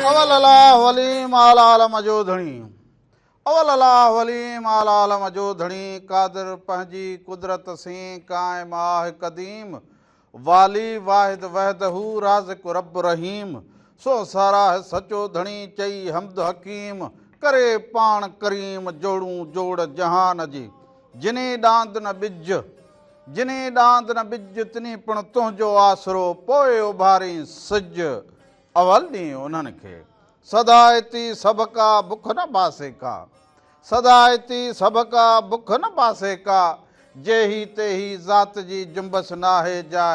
اول الله وليم اعليٰ عالم جو ڌڻي اول الله وليم اعليٰ عالم جو ڌڻي قادر پنهنجي قدرت سين قائم آه قديم والي واحد وحده رازق رب رحيم سو ساراهه سچو ڌڻي چئي حمد حڪيم ڪري پاڻ ڪريم جوڙون جوڙ جهان جي جني ڏاند نه ٻج جني ڏاند نه ٻج تني پڻ تنهنجو آسرو پوء اڀارين سج اول ڏينهن انهن کي سدائتي سڀڪا بک نه باسي ڪا سدائتي سڀڪا بک نه باسي ڪا جيهي تيهي ذات جي جنبش ناهي جاء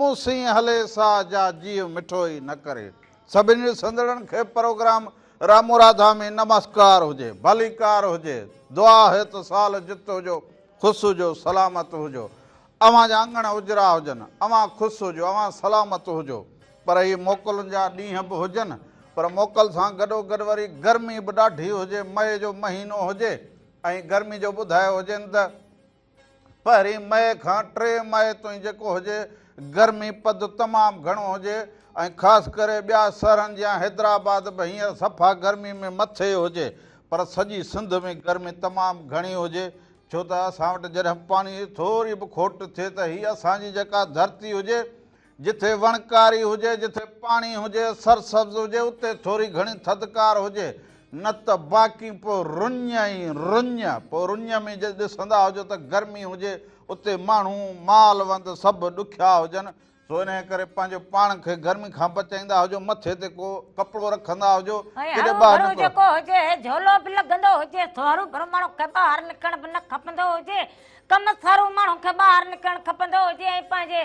مون سين هلي سا جا جيء مٺو ئي نه ڪري. سڀني ڏسندڙن کي پروگرام رامو راڌا ۾ نمسڪار هجي ڀليڪار هجي دعا آهي ته سال جت هجو خوش هجو سلامت هجو اوهان جا اڱڻ اجرا هجن، اوهان خوش هجو، اوهان سلامت هجو، پر هي موڪلن جا ڏينهن به هجن، پر موڪل سان گڏوگڏ وري گرمي به ڏاڍي هجي، مئي جو مهينو هجي ۽ گرمي جو ٻڌايو هجين ته پهرين مئي کان 3 مئي تائين جيڪو هجي گرمي پد تمام گهڻو هجي ۽ خاص ڪري ٻيا شهرن جيان حيدرآباد به هينئر صفا گرمي ۾ مٿي هجي، پر سڄي سنڌ ۾ گرمي تمام گهڻي هجي، ڇو ته اسان وٽ جڏهن پاڻي جي ٿوري به کوٽ ٿئي ته هي اسان جي جيڪا ڌرتي هجي، جٿي وڻڪاري هجي، جٿي پاڻي هجي، سرسبز هجي، اتي ٿوري گهڻي ٿڌڪار هجي، نه ته باقي پوء رڃ ۽ رڃ، پوء رڃ ۾ جي ڏسندا هجو ته گرمي هجي، اتي ماڻهو، مال وند سڀ ڏکيا هجن، سو انهيء ڪري پنهنجو پاڻ کي گرمي کان بچائيندا هجو، مٿي تي ڪو ڪپڙو رکندا هجو، ۽ ڪيڏي ٻاهر هروڀرو نڪرو. جيڪو هجي، جهولو به لڳندو هجي، سو هروڀرو ماڻهو کي ٻاهر نڪرڻ به نه کپندو هجي. ڪم سارو ماڻهو کي ٻاهر نڪرڻ کپندو هجي ۽ پنهنجي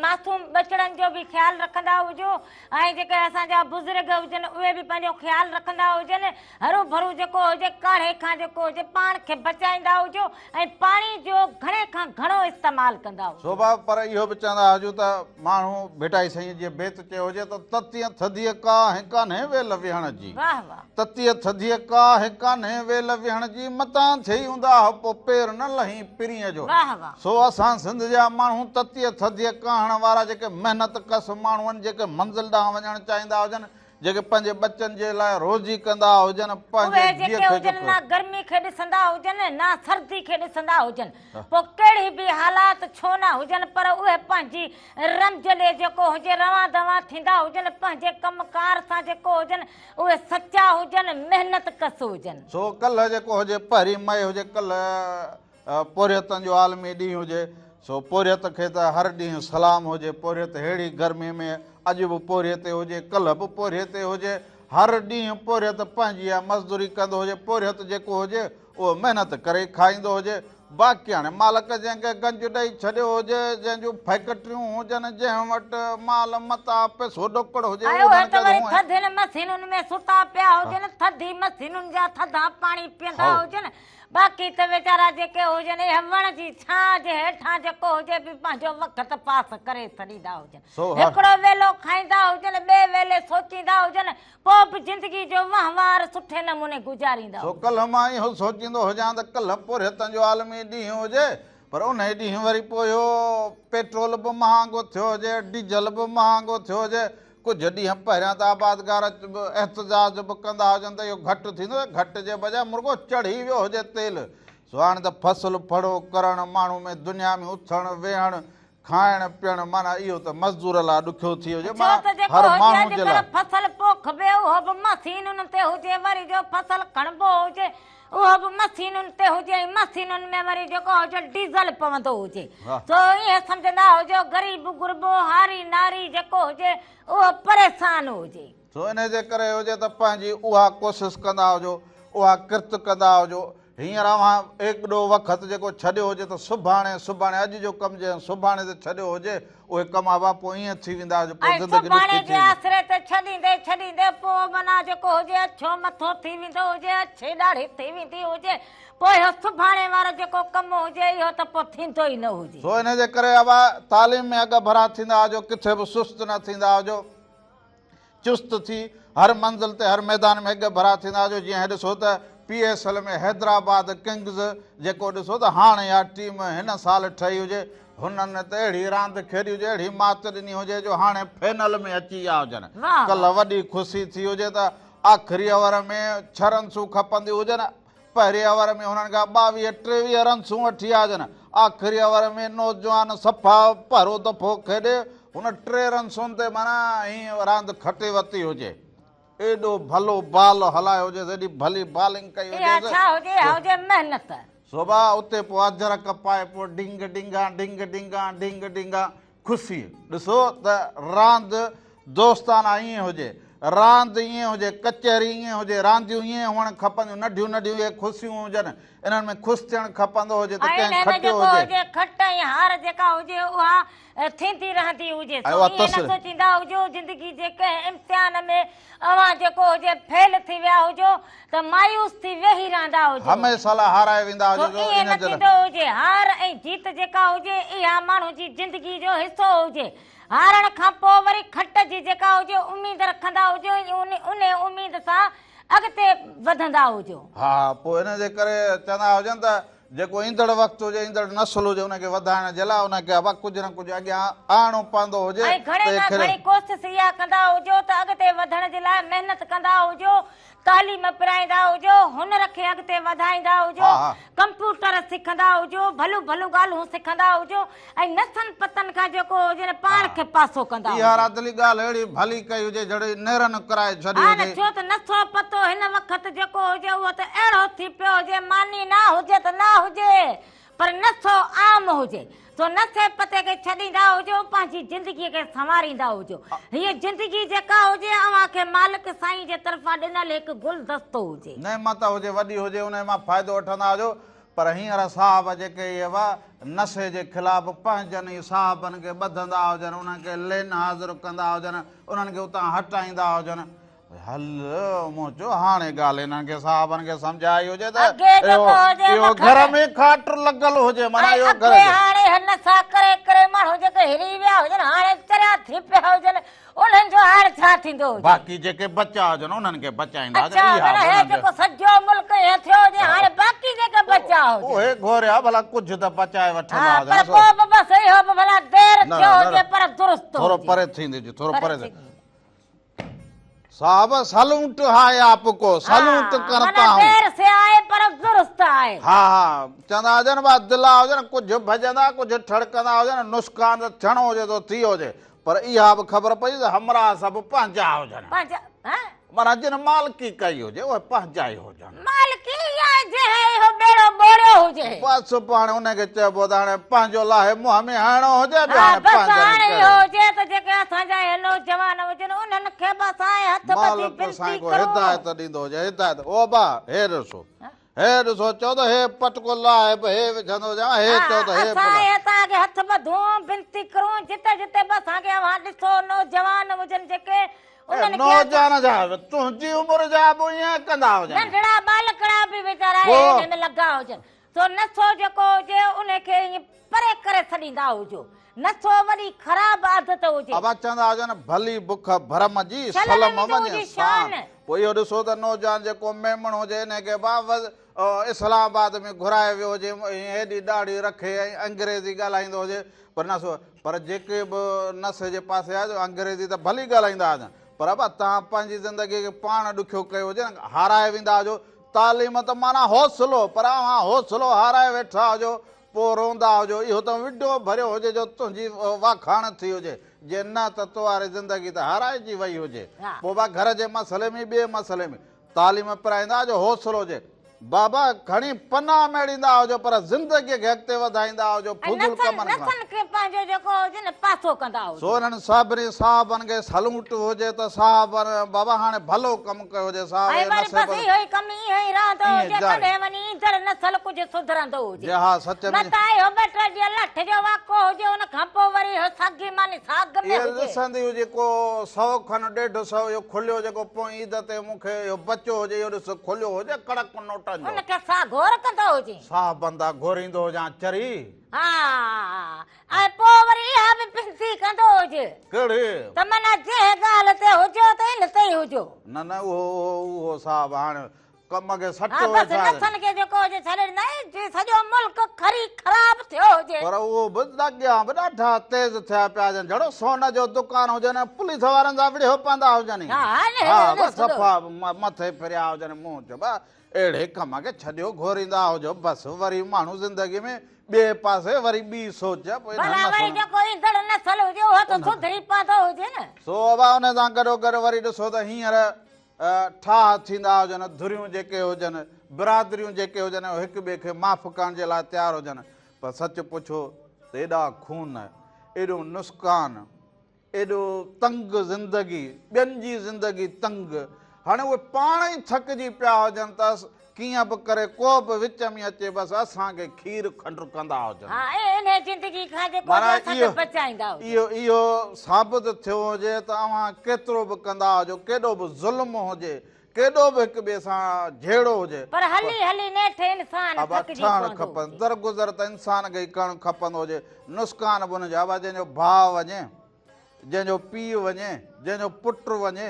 معصوم ٻچڙن جو به خيال رکندا هجو ۽ جيڪي اسان جا بزرگ هجن اهي به پنهنجو خيال رکندا هجن. هروڀرو جيڪو هجي ڪاڙهي کان جيڪو هجي پاڻ کي بچائيندا هجو ۽ پاڻي جو گهڻي کان گهڻو استعمال ڪندا هجو. سوڀا، پر اهو به چوندا هجون ته ماڻهو ڀٽائي سائينء جيئن بيت چيو هجي ته تتيء ٿڌيء ڪاهه ڪانهي ويل ويهڻ جي. واهه واهه. تتيء ٿڌيء ڪاهه ڪانهي ويل ويهڻ جي، متان ٿئي اونداهه پوء پير نه لهين پرينء جو. واهه واهه. سو اسان سنڌ جا ماڻهو تتيء ٿڌيء ڪاهڻ وارا جيڪي محنت ڪش ماڻهو آهن، جيڪي منزل ڏانهن وڃڻ چاهيندا هجن، جيڪي پنهنجي ٻچن جي لاء روزي ڪندا هجن، پنهنجي اهي جيء جيڪي کي هجن جيڪو. نه گرمي کي ڏسندا هجن نه سردي کي ڏسندا هجن، پوء ڪهڙي به حالات ڇو نه هجن پر اهي پنهنجي رمز ڏي جيڪو هجي روان دوان ٿيندا هجن، پنهنجي ڪم ڪار سان جيڪو هجن اهي سچا هجن، محنت ڪش هجن. سو ڪلهه جيڪو هجي پهرين مئي هجي ڪلهه پورهيتن جو عالمي ڏينهن هجي سو پورهيت کي ته هر ڏينهن سلام هجي پورهيت ههڙي گرمي ۾ اڄ به پورهيي تي هجي ڪلهه به پورهيي تي هجي هر ڏينهن پورهيت پنهنجي اها مزدوري ڪندو هجي پورهيت جيڪو هجي اهو محنت ڪري کائيندو هجي باقي هاڻي مالڪ جنهن کي گنج ڏئي ڇڏيو هجي جنهن جون فيڪٽريون هجن جنهن وٽ مال متاع پئسو ڏوڪڙ هجي ۽ اهو اهي ڄڻ ته چئي ٿو وري هونئن ٿڌين مسينن ۾ ستا پيا هجن ٿڌي مسينن جا ٿڌا پاڻي پيئندا هائو. هجن باقي ته ويچارا جيڪي هجن اهي وڻ جي ڇانء جي هيٺان جيڪو هجي به پنهنجو وقت پاس ڪري ڇڏيندا هجن. سو هر. هڪڙو ويلو کائيندا هجن، ٻئي ويلي سوچيندا هجن، پوء به زندگي جو وهنوار سٺي نموني گذاريندا سو هجن. ڪلهه مان اهو سوچيندو هجان ته ڪلهه پورهيتن جو عالمي ڏينهن هجي، پر انهي ڏينهن وري پوء اهو پيٽرول به مهانگو ٿيو هجي، ڊيزل به مهانگو ٿيو هجي، ڪجهه ڏينهن پهريان ته آبادگار به احتجاج به ڪندا هجن ته اهو گهٽ ٿيندو، گهٽ جي بجاء مرڳو چڙهي ويو هجي تيل. سو هاڻي ته فصل ڦڙو ڪرڻ، ماڻهو ۾ دنيا ۾ اٿڻ ويهڻ، کائڻ پيئڻ معنيٰ اهو ته مزدور لاء ڏکيو ٿي ويو هجي ڇو معنيٰ ته جيڪو هر هجي ماڻهو جي اڄڪلهه لاء. فصل پوکبي اهو به مشينن تي هجي وري جو فصل کڻبو هجي اهو به مشينن تي هجي ۽ مشينن ۾ وري جيڪو هجي ڊيزل پوندو هجي سو ائين سمجهندا هجو غريب غربو هاري ناري جيڪو هجي اهو پريشان هجي. سو انهي جي ڪري هجي ته پنهنجي اها ڪوشش ڪندا هجو اها ڪرت ڪندا هجو هينئر اوهان ايڏو وقت جيڪو ڇڏيو هجي ته سڀاڻي سڀاڻي اڄ جو ڪم جنهن سڀاڻي تي ڇڏيو هجي اهي ڪم آبا پوء ائين ٿي ويندا جو پوء ۽ زندگي سڀاڻي ڏکي ٿي جي ويندي. آسري تي ڇڏيندي ڇڏيندي پوء معنيٰ جيڪو هجي اڇو مٿو ٿي ويندو هجي اڇي ڏاڙهي ٿي ويندي هجي پوء اهو سڀاڻي وارو جيڪو ڪم هجي اهو ته پوء ٿيندو ئي نه هجي. سو انهي جي ڪري ابا تعليم ۾ اڳڀرا ٿيندا هجو ڪٿي به سست نه ٿيندا هجو. چست ٿي هر منزل تي هر ميدان ۾ اڳڀرا ٿيندا جو جيئن هي ڏسو ته P S L ۾ Hyderabad Kings جيڪو ڏسو ته هاڻ اها ٽيم هن سال ٺهي هجي هنن ته اهڙي راند کيڏي هجي، اهڙي مات ڏني هجي جو هاڻي فينل ۾ اچي ويا هجن. ڪلهه وڏي خوشي ٿي هجي ته آخري اوور ۾ ڇهه رنسون کپنديون هجن. پهرين اوور ۾ هنن کان ٻاويهه ٽيويهه رنسون وٺي ويا هجن. آخري اوور ۾ نوجوان صفا پهريون دفعو کيڏي هن ٽي رنسن تي معنيٰ ائين راند کٽي ورتي هجي. ايڏو ڀلو بال هلايو هجيس، ايڏي ڀلي بالنگ ڪئي هجيس. اها ڇا هجي، اها هجي محنت. صبح اتي پوء اجرڪ پائي پوء ڊنگ ڊنگان ڊنگ ڊنگان ڊنگ ڊنگان خوشي. ڏسو ته راند دوستانه ائين هجي، راند ائين هجي، ڪچهري ائين هجي، رانديون ائين هئڻ کپنديون، ننڍيون ننڍيون اهي خوشيون هجن، انهن ۾ خوش ٿيڻ کپندو هجي ته ۽ ڪنهن انهي ۾ کٽيو جيڪو هجي. هجي کٽ ۽ هار جيڪا هجي اها ٿيندي رهندي هجي ۽ سو اها ائين نه تصوير. سوچيندا هجو زندگي جي ڪنهن امتحان ۾ اوهان جيڪو هجي فيل ٿي ويا هجو ته مايوس ٿي ويهي رهندا هجو. هميشه لاء هارائي ويندا سو هجو جو ائين ان نه جي لاء. ٿيندو هجي هار ۽ جيت جيڪا هجي اها ماڻهو جي زندگي جو حصو هجي هارڻ کان پوء وري کٽ جي جيڪا هجي اميد رکندا هجو ۽ انهي اميد سان اڳتي وڌندا هجو. ها پوء ان جي ڪري چوندا هجن ته جيڪو ايندڙ وقت هجي، ايندڙ نسل هجي، ان کي وڌائڻ جي لاء ان کي ابا ڪجهه نه ڪجهه اڳيان آڻڻو پوندو هجي ۽ گهڻي ته کان اکر. گهڻي ڪوشش اها ڪندا هجو ته اڳتي وڌڻ جي لاء محنت ڪندا هجو، تعليم پرائيندا هجو، هنر کي اڳتي وڌائيندا هجو، ها ها. ڪمپيوٽر سکندا هجو، ڀليون ڀليون ڳالهون سکندا هجو ۽ نسن پتن کان جيڪو هجي نه پاڻ کي پاسو ڪندا اها هجو. راتلي ڳالهه اهڙي ڀلي ڪئي هجي جھڙي نيرن ڪرائي ڇڏي ها نه هجي. ڇو ته نسو پتو هن وقت جيڪو هجي اهو ته اهڙو ٿي پيو هجي ماني نه هجي ته نه هجي پر نسو عام هجي سو نسي پتي کي ڇڏيندا هجو پنهنجي زندگي کي سنواريندا هجو هيء زندگي جيڪا هجي اوهان کي مالڪ سائين جي طرفان ڏنل هڪ گلدستو هجي. نعمت هجي وڏي هجي انهي مان فائدو وٺندا هجو پر هينئر صاحب جيڪي اهي هئا، نشي جي خلاف پنهنجن ئي صاحبن کي ٻڌندا هجن، انهن کي لين حاضر ڪندا هجن، انهن کي اتان هٽائيندا هجن. هل مون چيو هاڻي ڳالهه انهن کي صاحبن کي سمجهه آئي هجي ته اڳي جيڪو هجي اهو وکر. گهر ۾ کاٽ لڳل هجي معنيٰ ۽ اهو گهر اڳي جو. هاڻي هن سان ڪري ڪري ماڻهو جيڪي هري ويا هجن هاڻي چريا ٿي پيا هجن انهن جو هاڻ ڇا ٿيندو هجي؟ باقي جيڪي بچا هجن انهن کي بچائيندا هجن اڇا اها معنيٰ به هي انهن جو. جيڪو سڄو ملڪ ائين ٿيو هجي هاڻي باقي جيڪي بچا هجن. اهي گهوريا ڀلا ڪجهه ته بچائي وٺندا ها هجن پر سو. پوء به بس اهو به ڀلا دير نه ٿيو نه هجي پر درست ٿورو هجي. پري ٿيندي جي ٿورو پري پري ٿي. ٿي. صاحب سلوٽ هاء آپ ڪو سلوٽ ها ڪرتا معنيٰ هون. دير سي آئي پر درست آئي. ها ها چوندا هجن ڀا دلا هجن ڪجهه ڀڄندا ڪجهه ٺڙڪندا هجن نسقان ته ٿيڻو هجي ٿو ٿي هجي پر اها به خبر پئي ته همراهه سڀ پنهنجا هجن. پنهنجا ها. معنيٰ جن مالڪي ڪئي هجي اهي پنهنجا ئي هجن. مالڪي يا جنهن اهو ٻيڙو ٻوڙيو هجي. بس پوء هاڻي ان کي چئبو ته هاڻي پنهنجو لاهي منهن ۾ هڻڻو هجي ٻيو ها هاڻي بس پنهنجن هاڻي ڪهڙو. اهو هجي ته جيڪي اسان جا اهي نوجوان هجن انهن کي به اسان هٿ ٻڌي مالڪ بنتي سائين ڪو ڪرون. هدايت ڏيندو هجي هدايت او ابا هي ڏسو هي ڏسو چئو ته هي پٽڪو لاهي به هي وجهندو هجان هي چئو ته هي اسان اهي توهان کي هٿ ٻڌون بنتي ڪرون جتي جتي به اسان کي اوهان ڏسو نوجوان هجن جيڪي انهن کي نوجوان جا تنهنجي عمر جا به ائين ڪندا هجن ننڍڙا ٻالڪڙا به ويچارا هن ۾ لڳا هجن سو نشو جيڪو هجي ان کي ائين پري ڪري ڇڏيندا هجو. نشو وڏي خراب عادت هجي. ابا چوندا هجن ڀلي بک ڀرم جي شل سلم نه ويندو وڃي هجي سان. شان. پوء اهو ڏسو ته نوجوان جيڪو ميمڻ هجي انهي کي با اسلام آباد ۾ گهرايو ويو هجي ۽ هيڏي ڏاڙهي رکي ۽ انگريزي ڳالهائيندو هجي پر نشو پر جيڪي به نشي جي پاسي آهي انگريزي ته ڀلي ڳالهائيندا هجن پر ابا توهان پنهنجي زندگي کي پاڻ ڏکيو ڪيو هجي نه هارائي ويندا هجو تعليم ته معنيٰ حوصلو پر اوهان حوصلو هارائي ويٺا هجو پوء روندا هجو اهو ته وڊيو ڀريو هجي جو تنهنجي واکاڻ ٿي هجي جي نه ته تو واري زندگي ته هارائجي وئي هجي پوء با گهر جي مسئلي ۾ ٻئي مسئلي ۾ تعليم پرائيندا هجو حوصلو هجي بابا کڻي پنا ميڙيندا هجو پر زندگي کي اڳتي وڌائيندا هجو ۽ فضول نسن ڪمن کان نسن کي پنهنجو جيڪو هجي نه پاسو ڪندا هجو. سو انهن سڀني صاحبن کي سلوٽ هجي ته صاحبن بابا هاڻي ڀلو ڪم ڪيو هجي صاحب ۽ اهي وري نصيب بس اهو ئي ڪم ايئن ئي رهندو ايئن هجي جاري. تڏهن وڃي ايندڙ نسل ڪجهه سڌرندو هجي. جي ها سچ ۾. متان اهو ٻه ٽي ڏينهن لٺ جو واڪو هجي ان کان پوء وري اهو ساڳي ماني ساڳ ۾ اهي هجي. ڏسندي هجي ڪو سئو کن ڏيڍ سئو اهو کليو جيڪو پوئين عيد تي مون کي اهو بچيو هجي اهو ڏس کليو هجي ڪڙڪ نوٽن جو. ان کي ساهه گهور ڪندو هجين. ساهه بندا گهوريندو هجان چري. ها ۽ پوء وري اها به بنتي ڪندو هجي. ڪهڙي؟ ته معنيٰ جنهن ڳالهه تي هجو ته ان تي ئي هجو. نه نه اهو اهو اهو صاحب هاڻ ڪم کي ها سٽو بس ويٺا آهن. نسن کي جيڪو هجي ڇڏي ڏيندا آهن جي سڄو ملڪ کري خراب ٿيو هجي. پر اهو به اڳيان به ڏاڍا تيز ٿيا پيا هجن جھڙو سون جو دڪان هجن ۽ پوليس وارن سان وڙهيو پوندا هجن ئي. ها ها نه ها نه بس سڄو. صفا مٿي ڦريا هجن منهن چئبو آهي اهڙي ڪم کي ڇڏيو گهوريندا هجو بس وري ماڻهو زندگي ۾ ٻئي پاسي وري ٻي سوچ پوء انهن ڀلا وري نسلن جيڪو ايندڙ نسل هجي اهو ته سڌري پوندو هجي نه. سو ابا ان سان گڏو گڏ وري ڏسو ته هينئر ٺاهه ٿيندا هجن، ڌريون جيڪي هجن، برادريون جيڪي هجن اهي هڪ ٻئي کي معاف ڪرڻ جي لاء تيار هجن پر سچ پڇو ته ايڏا خون، ايڏو نسقان، ايڏو تنگ زندگي، ٻين جي زندگي تنگ، هاڻي اهي پاڻ ئي ٿڪجي پيا هجن ته ڪيئن به ڪري ڪو به وچ ۾ اچي بس اسان کي کير کنڊ ڪندا هجن. ها ۽ انهيء زندگي کان جيڪو به معنيٰ اسان کي اهو بچائيندا هجن. اهو اهو ثابت ٿيو هجي ته اوهان ڪيترو به ڪندا هجو، ڪيڏو به ظلم هجي، ڪيڏو به هڪ ٻئي سان جهيڙو هجي، پر هلي هلي نيٺ انسان ابا ٿڪجي ٺهڻ پوندو کپن، هجي. درگذر ته انسان کي ئي ڪرڻ کپندو هجي، نسقان به ان جو ابا جنهن جو ڀاء وڃي، جنهن جو پيء وڃي، جنهن جو پٽ وڃي،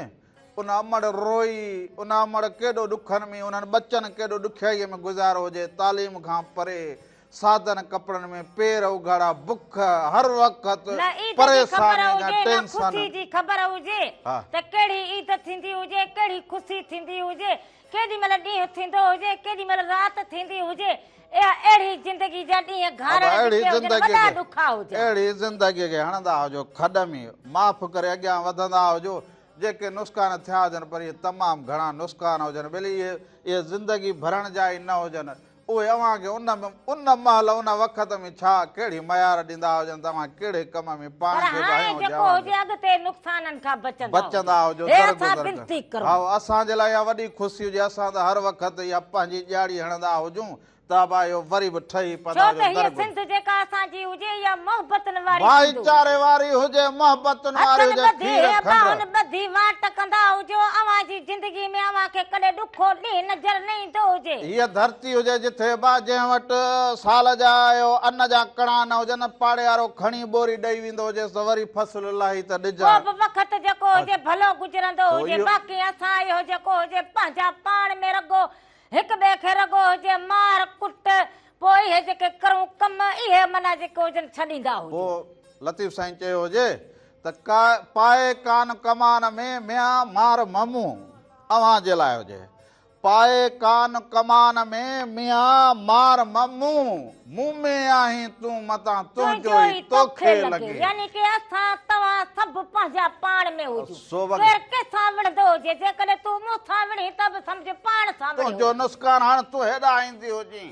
ان امڙ روئي، ان امڙ ڪيڏو ڏکن ۾، انهن ٻچن ڪيڏو ڏکيائيء ۾ گذاريو هجي، تعليم کان پري، سادن ڪپڙن ۾ پير اگهاڙا، بک، هر وقت نه عيد جي خبر پريشاني جا هجي نه ٽينسن. خوشي جي خبر هجي ته ڪهڙي عيد ٿيندي هجي، ڪهڙي خوشي ٿيندي هجي، ڪيڏي مهل ڏينهن ٿيندو هجي، ڪيڏي مهل رات ٿيندي هجي، اها اهڙي زندگي جا ڏينهن ابا گهارڻ اهڙي جيڪي هجن زندگي وڏا کي ڏکا هجن. اهڙي زندگي کي هڻندا هجو کڏ ۾، معاف ڪري اڳيان وڌندا هجو، جيڪي نسقان ٿيا هجن پر اهي تمام گهڻا نسقان هجن ٻيلي اهي اهي زندگي ڀرڻ جا ئي نه هجن اهي اوهان کي ان ان مهل ان وقت ۾ ڇا ڪهڙي ميار ڏيندا هجن ته اوهان ڪهڙي ڪم ۾ پاڻ پر کي به هاڻي هنيو هجي جيڪو اوهان کي هجي اڳتي نقصانن کان بچندا بچندا هجو هجو هي اسان درگذر بنتي ڪر ڪرون. هائو اسان جي لاء اها وڏي خوشي هجي اسان ته هر وقت اها پنهنجي ڄاڙي هڻندا هجون ته ابا اهو وري به ٺهي ڇو پوندا ته هجو هيء درگذر سنڌ جيڪا اسان جي هجي اها محبتن واري سنڌ هجي. ڀائيچاري واري هجي محبتن واري هٿن هجي ٻڌي کير هي کنڊ. ٻانهن ٻڌي واٽ ڪندا هجو اوهان جي زندگي ۾ اوهان کي ڪڏهن ڏکو ڏينهن نظر نه ايندو هجي. هيء ڌرتي هجي جٿي با جنهن وٽ سال جا اهو ان جا ڪڻا نه هجن، پاڙي وارو کڻي ٻوري ڏئي ويندو هجيس ته وري فصل لاهي ته ڪو ڏجان. به وقت جيڪو هجي ڀلو گذرندو سو هجي اهو. باقي اسان اهو جيڪو هجي پنهنجا پاڻ ۾ رڳو هڪ ٻئي کي رڳو هجي مار ڪٽ پوء اهي جيڪي ڪرون ڪم اهي معنيٰ جيڪي هجن ڇڏيندا هجو. پوء لطيف سائين چيو هجي ته پائي ڪان ڪمان ۾ ميان مار ممون اوهان جي لاء هجي. پائي ڪان ڪمان ۾ ميان مار ممون مون ۾ آهين تون متان تنهنجو ئي توکي لڳي. يعني ڪي اسان توهان سڀ پنهنجا پاڻ ۾ هجون. ڪير ڪنهن سان وڙهندو هجي جيڪڏهن تون مون سان وڙهين ته به سمجهه پاڻ سان وڙهيو تنهنجو هجين. نسڪان هاڻ تون هيڏانهن ايندي هجين.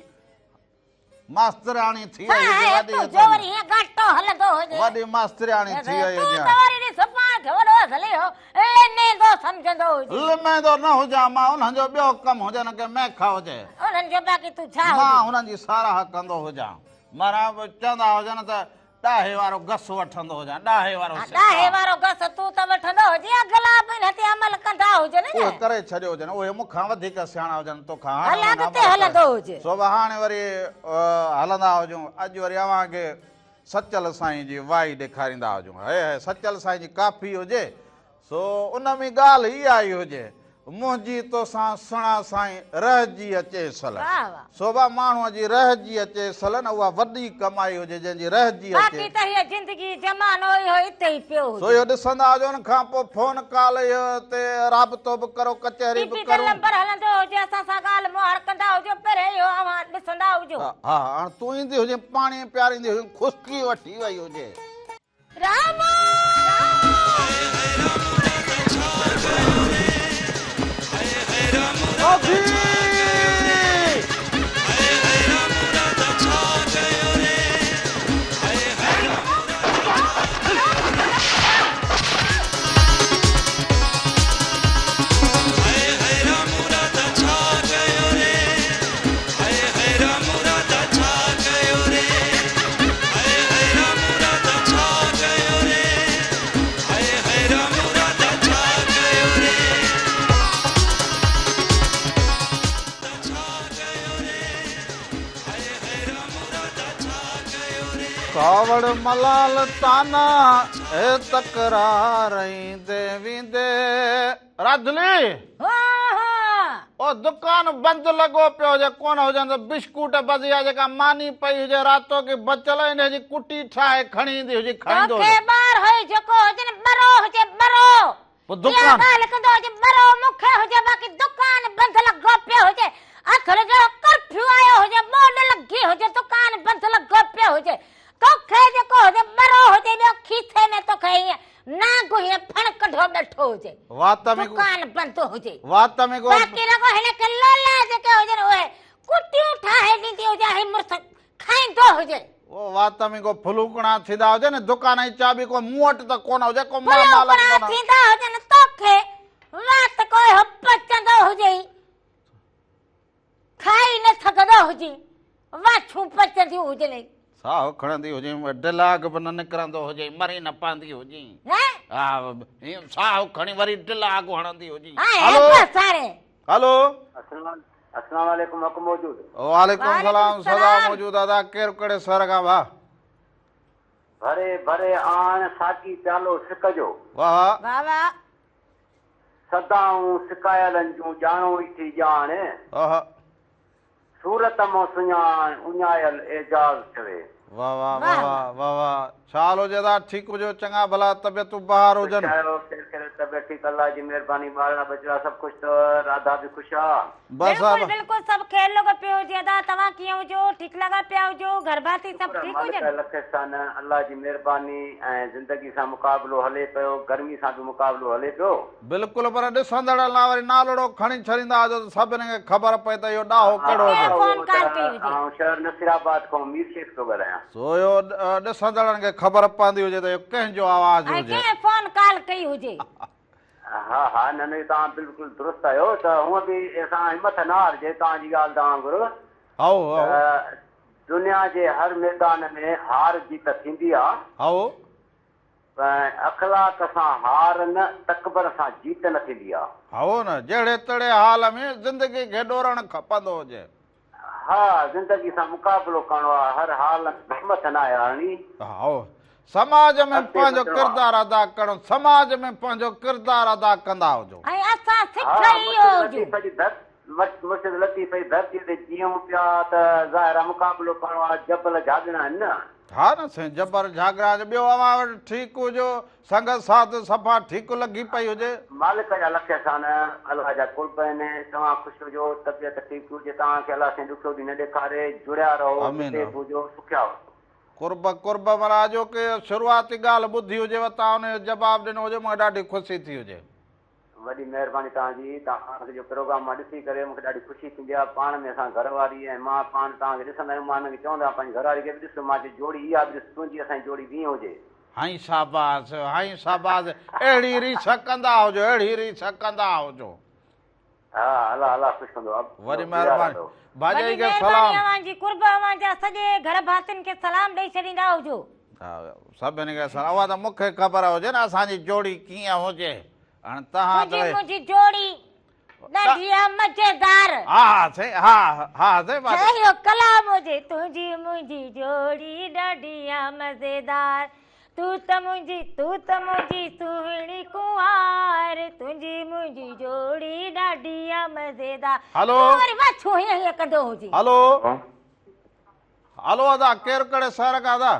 ماسترياڻي ٿي وئي هجي ها وڏي تنهنجو وري هيئن گهاٽو هلندو هجي. وڏي ماسترياڻي ٿي وئي تون هجين. ته وري ڏس پاڻ کي وڏو اصلي هو لميندو سمجهندو هجين. لميندو نه هجان مان انهن جو ٻيو ڪم هجي نه ڪي ميک هجي. انهن جو باقي تون ڇا مان هجين. انهن جي ساراهه ڪندو هجان. معنيٰ چوندا هجن ته ڏاهي وارو گس وٺندو هجان، ڏاهي وارو ها سڪا. ڏاهي وارو گس تون ته وٺندو هجين، اڳلا به انهن تي عمل ڪندا هجن نه. اهي ڪري ڇڏيو هجن، اهي مون کان وڌيڪ سياڻا هجن توکان، هاڻي هل انهن اڳتي عمل ڪري. هلندو هجي. سو به هاڻي وري هلندا هجون، اڄ وري اوهان کي سچل سائين جي وائي ڏيکاريندا هجون. هي هي سچل سائين جي ڪافي هجي، سو ان ۾ ڳالهه اها ئي هجي، منهنجي توسان سهڻا سائين رهجي اچي سل. واهه واهه. سو به ماڻهوء جي رهجي اچي سل نه اها وڏي ڪمائي هجي جنهن جي رهجي اچي. باقي ته هيء زندگي زمانو اهو اتي ئي پيو سو هجي. اهو ڏسندا هجو ان کان پوء فون ڪال اهو تي رابطو به ڪرو ڪچهري ٽي به پي تي ڪرون. لمبر هلندو هجي اسان سان ڳالهه مهاڙ ڪندا هجو پهرين اهو اوهان ڏسندا هجو. ها ها هاڻ تون ايندي هجين پاڻي پياريندي هجين خشڪي وٺي وئي هجي. رامو! ڪاوڙ ملال طعنا اي تڪرار ايندي ويندي. راڌلي! ها ها. او دڪان بند لڳو پيو هجي ڪونه هجن ته بشڪوٽ بس يا جيڪا ماني پئي هجي راتوڪي بچل انهي جي ڪٽي ٺاهي کڻي ايندي هجي کائيندو توکي هجي. ٻار هئي جيڪو هجي نه ٻرو هجي ٻرو پوء اها دڪان. ڳالهه ڪندو هجي ٻرو مون کي هجي باقي دڪان بند لڳو پيو هجي اٿل جو ڪرفيو آيو هجي ٻوڏ لڳي هجي دڪان بند لڳو پيو هجي توکي جيڪو هجي ٻرو هجي ٻيو کيسي ۾ توکي هيئن نانگ هيئن ڦڻ ڪڍيو ٻيٺو هجي. وات ۾ دڪان بند هجي. وات ۾ ڪو. باقي رڳو هن کي لولا جيڪي هجن اهي ڪٽيون ٺاهي ڏيندي هجي ۽ مڙس کائيندو هجي. او وات ۾ ڪو ڦلوڪڻا ٿيندا هجن دڪان جي چاٻي ڪو مون وٽ ته ڪونه هجي ڪو مان مالڪ ڦلوڪڻا ڪونه. ٿيندا هجن توکي وات ڪو اهو پچندو هجئي. کائي نه سگهندو هجين، واڇون پچنديون هجنئي. ساهه کڻندي هجين، ڊلاگ به نه نڪرندو هجئي، مري نه پوندي هجين. نه؟ ها، هيئن ساهه کڻي وري ڊلاگ هڻندي هجين. ها، هلو. بس هاڻي. هلو. السلام عليڪم حق موجود. وعليڪم السلام سدا موجود ادا ڪير ڪهڙي شهر کان ڀاء. ڀري ڀري آڻ ساقي پيالو سڪ جو. واه. واه واه. صدائون سڪايلن جون ڄاڻو ئي ٿي ڄاڻ. آها. صورت مون سڃاڻ اڃايل اعجاز چوي. واه واه واه واه واه واه ڇا حال هجي ادا ٺيڪ هجو چڱا ڀلا طبيعتون بهار هجن. خوش آهيو خير خيريت طبيعت ٺيڪ الله جي مهرباني ٻارڙا ٻچڙا سڀ خوش اٿو راڌا به خوش آ. بس بلڪل بلڪل سڀ خير لڳو پيو هجي ادا توهان ڪيئن هجو ٺيڪ لڳا پيا هجو گهر ڀاتي سڀ شڪر ٺيڪ مالڪ هجن. لک احسان الله جي مهرباني ۽ زندگي سان مقابلو هلي پيو گرمي سان به مقابلو هلي پيو. بلڪل پر ڏسندڙن لاء وري نالڙو کڻي ڇڏيندا هجو ته سڀني کي خبر پئي ته اهو ڏاهو ڪهڙو هجي. ڪنهن فون ڪال ڪئي هجي. آئون شهر نصير آباد کان مير شيخ ٿو ڳالهايان. سو اهو ڏسندڙن کي خبر پوندي هجي ته اهو ڪنهن جو آواز ۽ هجي. ڪنهن فون ڪال ڪئي هجي. ها ها نه نه توهان بلڪل درست آهيو ته هونء به اسان همٿ نه هارجي توهان جي ڳالهه ته وانگر هائو هائو. ته دنيا جي هر ميدان ۾ هار جيت ٿيندي آ. هائو. ۽ اخلاق سان هار نه تڪبر سان جيت نه ٿيندي آ. هائو نه جهڙي تهڙي حال ۾ زندگي کي ڏورڻ کپندو هجي. ها زندگي سان مقابلو ڪرڻو آ هر حال ۾ همٿ ناهي هارڻي. هائو سماج ۾ اڳتي پنهنجو وڌڻو آ. ڪردار ادا ڪرڻ سماج ۾ پنهنجو ڪردار ادا ڪندا هجو. ۽ اسان سک ها اهو مرشد هجون. لطيف جي ڌر مرشد لطيف جي ڌرتي تي جيئون پيا ته ظاهر آ مقابلو ڪرڻو آ جبل جهاڳڻا آهن نه. ها نه سائين جبر جهاڳڻا آهن ٻيو اوهان وٽ ٺيڪ هجو سنگت ساٿ صفا ٺيڪ لڳي پئي هجي. مالڪ جا لک احسان الله جا قرب آهن توهان خوش هجو طبيعت ٺيڪ هجي توهان کي الله سائين ڏکيو ڏينهن نه ڏيکاري جڙيا رهو آمين جتي به هجو سکيا هجو. قرب قرب معنيٰ اڄوڪي شروعاتي ڳالهه ٻڌي هجيو توهان ان جو جواب ڏنو هجي مونکي ڏاڍي خوشي ٿي هجي. وڏي مهرباني توهان جي توهان جو پروگرام مان ڏسي ڪري مونکي ڏاڍي خوشي ٿيندي آهي پاڻ ۾ اسان گهر واري ۽ مان پاڻ توهان کي ڏسندا آهيون مان هن کي چوندو آهيان پنهنجي گهر واري کي به ڏس مان چيو جوڙي اها به ڏس تنهنجي اسان جي جوڙي به ائين هجي. هائين شاباس هائين شاباس اهڙي ريس ڪندا هجو اهڙي ريس ڪندا هجو. ها الله الله خوش ڪندو اب وڏي مهرباني ڀاڄائي وڏي کي مهرباني سلام. اوهان جي قرب اوهان جا سڄي گهر ڀاتين کي سلام ڏئي ڇڏيندا هجو. ها سڀني کي سلام اها ته مون کي خبر هجي نه اسان جي جوڙي ڪيئن هجي هاڻي تهان ته تنهنجي منهنجي جوڙي ڏاڍي آ مزيدار. ها ها سائين ها ها سائين ڇا اهو ڪلام هجي تنهنجي منهنجي جوڙي ڏاڍي آ مزيدار تون ته منهنجي تون ته منهنجي سهڻي ڪنوار تنهنجي منهنجي جوڙي ڏاڍي آ مزيدار هلو. تون وري واڇون هيئن هيئن ڪندو هجين. هلو هلو ادا ڪير ڪهڙي شهر کان ادا.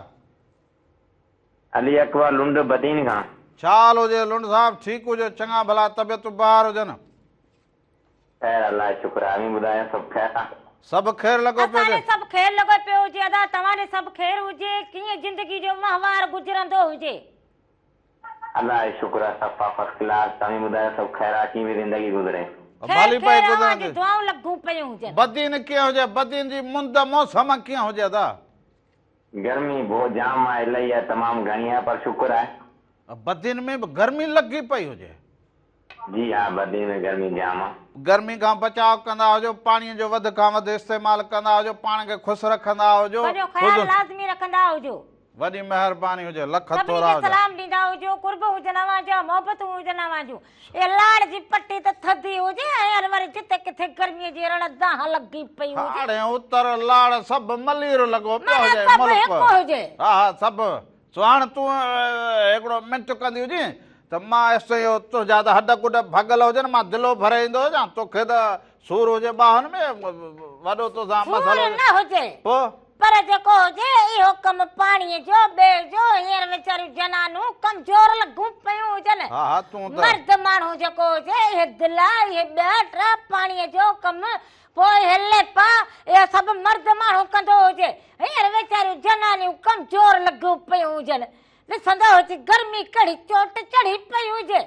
علي اڪبر لنڊ بدين کان. ڇا حال هجي لنڊ صاحب ٺيڪ هجو چڱا ڀلا طبيعتون بهار هجن. خير الله جو شڪر آ اوهين ٻڌايو سڀ خير آ. سڀ خير لڳو پيو اسان هجي. ڏي سڀ خير لڳو پيو هجي ادا توهان ڏي سڀ خير هجي ڪيئن زندگي جو وهنوار گذرندو هجي. الله جو شڪر آ صفا فرسٽ ڪلاس توهين ٻڌايو سڀ خير آ ڪيئن پئي زندگي گذري. خير ڀلي پئي خير اوهان جون گذرندي. دعائون لڳون پيون هجن. بدين ڪيئن هجي بدين جي مند موسم ڪيئن هجي ادا. گرمي بهت جام آ الائي آ تمام گهڻي آ پر شڪر آهي. بدين ۾ به گرمي لڳي پئي هجي. جي ها بدين ۾ گرمي جام آ. گرمي کان بچاء ڪندا هجو، پاڻي جو وڌ کان وڌ استعمال ڪندا هجو، پاڻ کي خوش رکندا هجو. پنهنجو خيال لازمي رکندا هجو. وڏي مهرباني هجي، لک سڀني ٿورا کي هجن. سلام ڏيندا هجو، قرب هجن اوهان جا، محبتون هجن اوهان جون. اها لاڙ جي پٽي ته ٿڌي هجي ۽ هر وري جتي ڪٿي گرميء جي رڙ دانهن لڳي پئي هجي. هاڻي اتر لاڙ سڀ ملير لڳو پيو معنيٰ هجي سڀ ملڪ. هڪ هجي. ها ها سڀ. سو هاڻ تون هڪڙو منٽ ڪندي هجين ته مان ايستائين اهو تنهنجا ته هڏ گڏ ڀڳل هجن، مان دلو ڀري ايندو هجان، توکي ته سور هجي ٻانهن ۾، وڏو توسان مسئلو سور نه هجي. پوء؟ پر جيڪو هجي اهو ڪم پاڻيء جو، ٻئي جو، هينئر ويچاريون جنانون ڪمزور لڳون پيون هجن. ها ها تون ته. مرد ماڻهو جيڪو هجي، اهي دلا، اهي ٻيا ٽيا پاڻيء جو ڪم، پوء اهي ليپا، اهي سڀ مرد ماڻهو ڪندو هجي. هينئر ويچاريون جنانيون ڪمزور لڳيون پيون هجن. ڏسندو هجي گرمي ڪهڙي چوٽ چڙهي پئي هجي.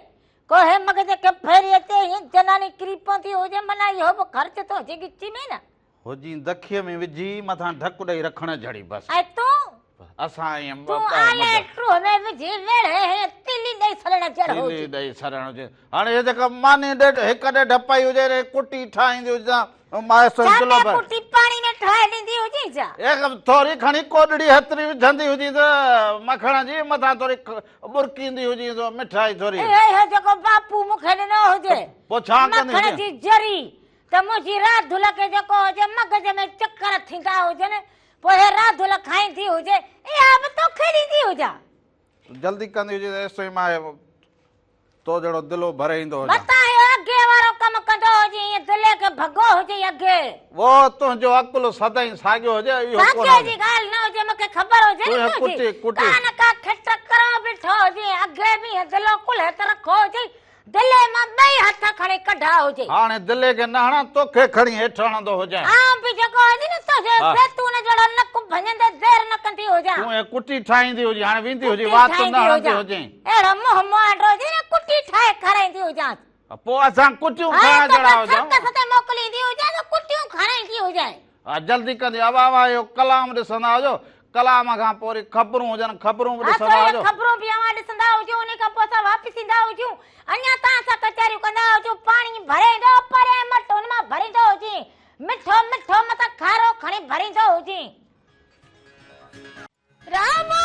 ڪو هي مغز کي ڦيري اچي هيئن جناني ڪري پوندي هجي معنيٰ اهو به خرچ ٿو هجي ڳچي ۾ نه. هجين دکيء ۾ وجهي مٿان ڍڪ ڏئي رکڻ جھڙي بس. ۽ تون؟ اسان ائين تون آلي ٽوهه ۾ وجهي ويڙهي هيئن تيلي ڏئي سڙڻ جهڙو هجي. تيلي ڏئي سڙڻ هجي. هاڻي هي جيڪا ماني ڏيڍ هڪ ڏيڍ پئي هجي ري ڪٽي ٺاهيندي هجي ته مايس ڇا دلو ۾ ڀر. ڪٽي پاڻي ۾ ٺاهي ڏيندي هجين ڇا؟ هي ٿوري کڻي ڪوڏڙي هيتري وجهندي هجي ته مکڻ جي مٿان ٿوري ٻرڪيندي هجي ته مٺائي ٿوري. اهو اهو جيڪو باپو مون کي ڏنو هجي. پوء ڇا ڪندي مکڻ هجين؟ جي ذري ته منهنجي راڌل کي جيڪو هجي مغز ۾ چڪر ٿيندا هجن پوء هي راڌل کائيندي هجي اها به توکي ڏيندي هجان. جلدي ڪندي هجي ته ايستائين مان هي تو جهڙو دلو ڀري ايندو هجان. متان اهو اگهي وارو ڪم ڪندو هجي ائين دلي کي ڀڳو هجي اگهي. وو تنهنجو عقل سدائين ساڳيو هجي اهو ڪونه ساڳيو جي ڳالهه نه هجي مونکي خبر هجي نه تنهنجي ڪٽي ڪا نه ڪا کٽ ڪرو بيٺو هجي اگهي به ائين دلو ڪلهي تي رکو هجي دلي مان ٻئي هٿ کڻي ڪڍا هجي. هاڻي دلي کي نه هڻان توکي کڻي هيٺ هڻندو هجان. آئون به جيڪو هجي نه تنهنجي زيتون جهڙو نڪ ڀڃندي دير نه ڪندي هجان. تون ائين ڪٽي ٺاهيندي هجين هاڻي ويندي هجين وات نه هڻندي هجين. اهڙو منهن مهانڊو هجي نه ڪٽي ٺاهي کارائيندي هجانس. پوء اسان ڪٽيون کائڻ جهڙا هجون. هاڻي توکي سرڪس تي موڪليندي هجانس ڪٽيون کارائيندي هجانء. ها جلدي ڪندي ابا اوهان اهو ڪلام ڏسندا هجو ڪلام کان پوء وري خبرون هجن خبرون به ڏسندا ها هجو. اهي خبرون به اوهان ڏسندا هجو انهي کان پوء اسان واپس ايندا هجون اڃا توهان سان ڪچهريون ڪندا هجون پاڻي ڀري ايندو هو پريان مٽ ان مان ڀريندو هجين مٺو مٺو متان کارو کڻي ڀريندو هجين. رامو!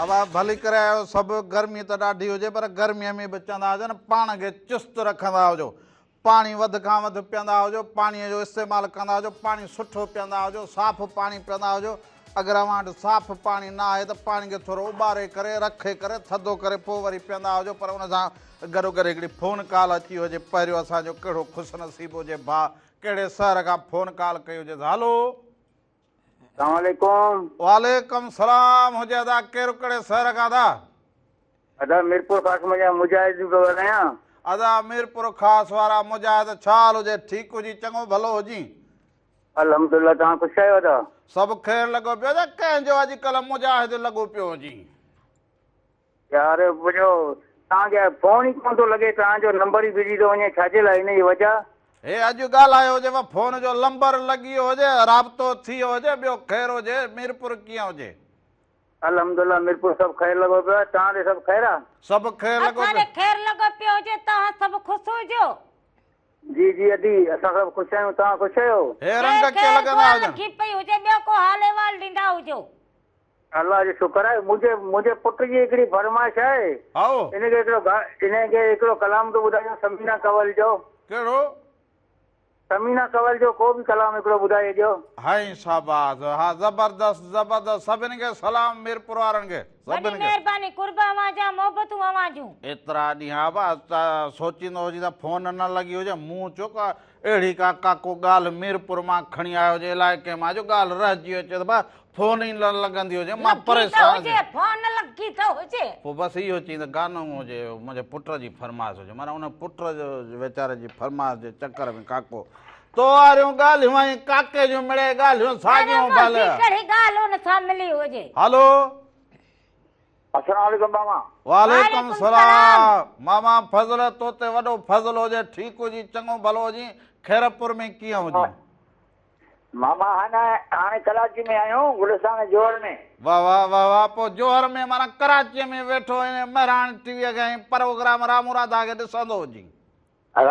ابا ڀلي ڪري آيو سڀ گرمي ته ڏاڍي هجي پر گرمي ۾ به چوندا هجن پاڻ کي چست رکندا هجو پاڻي وڌ کان وڌ پيئندا هجو، پاڻيء جو استعمال ڪندا هجو، پاڻي سٺو پيئندا هجو، صاف پاڻي پيئندا هجو، اگر اوهان وٽ صاف پاڻي نه آهي ته پاڻي کي ٿورو اٻاري ڪري، رکي ڪري، ٿڌو ڪري پوء وري پيئندا هجو پر ان سان گڏوگڏ هڪڙي فون ڪال اچي هجي پهريون اسان جو ڪهڙو خوش نصيب هجي ڀاء ڪهڙي شهر کان فون ڪال ڪئي هجيس هلو. السلام عليڪم. وعليڪم سلام هجي ادا ڪير ڪهڙي شهر کان ادا. ادا ميرپور خاص منجهان مجاهد پيو ڳالهايان. ادا ميرپور خاص وارا مجاهد ڇا حال هجي ٺيڪ هجي چڱو ڀلو هجين. الحمدلله توهان خوش آهيو ادا. سڀ خير لڳو پيو ادا ڪنهن جو اڄ ڪلهه مجاهد لڳو پيو هجين. يار منهنجو توهان کي فون ئي ڪونه ٿو لڳي توهان جو نمبر ئي بزي ٿو وڃي ڇا جي لاء ان جي وجه. هي اڄ ڳالهايو هجي و فون جو لمبر لڳي ويو هجي رابطو ٿي ويو هجي ٻيو خير هجي ميرپور ڪيئن هجي. الحمدلله ميرپور سڀ خير لڳو پيو آهي توهان ڏي سڀ خير آ. سڀ خير لڳو اسان ڏي خير لڳو پيو هجي توهان سڀ خوش هجو. جي جي ادي اسان سڀ خوش آهيون توهان خوش آهيو. هي رنگ خير ڪيئن خير لڳندا دعا هجن. لکي پئي هجي ٻيو ڪو حال احوال ڏيندا هجو. الله جو شڪر آهي منهنجي منهنجي پٽ جي هڪڙي فرمائش آهي هائو. ان کي هڪڙو ان کي هڪڙو ڪلام ٿو ٻڌايو ثمينه ڪنول جو. ڪهڙو؟ ثمينه ڪنول جو ڪو به ڪلام هڪڙو ٻڌائي ڏيو. هائين شاباس ها زبردست زبردست سڀني کي سلام ميرپور وارن کي وڏي سڀني کي. مهرباني قرب اوهان جا محبتون اوهان جون. ايترا ڏينهن ابا سوچيندو هجين ته فون نه لڳي هجي مون چيو ڪا اهڙي ڪا ڪاڪو ڳالهه ميرپور مان کڻي آيو هجي علائقي مان جو ڳالهه رهجي اچي ته با فون ئي نه لڳندي هجي مان لڳي ته پريشان هجي فون لڳي ته هجي. پوء بس اهو چئين ته گانو هجي منهنجي پٽ جي فرمائش هجي معنيٰ ان پٽ جو ويچاري جي فرمائش جي چڪر ۾ ڪاڪو تو واريون ڳالهيون ۽ ڪاڪي جون مڙئي ڳالهيون معنيٰ ساڳيون ڀل. منهنجي ڪهڙي ڳالهه ان سان ملي هجي. هلو. السلام عليڪم ماما. وعليڪم السلام ماما فضل تو تي وڏو فضل هجي ٺيڪ هجين چڱو ڀلو هجين خيرپور ۾ ڪيئن هجين. ماما هاڻي هاڻي ڪراچي ۾ آهيون گلستان جوهر ۾. واه واه واه واه پوء جوهر ۾ معنيٰ ڪراچيء ۾ ويٺو هن مهراڻ ٽي ويء کي ۽ پروگرام رامو راڌا کي ڏسندو هجين.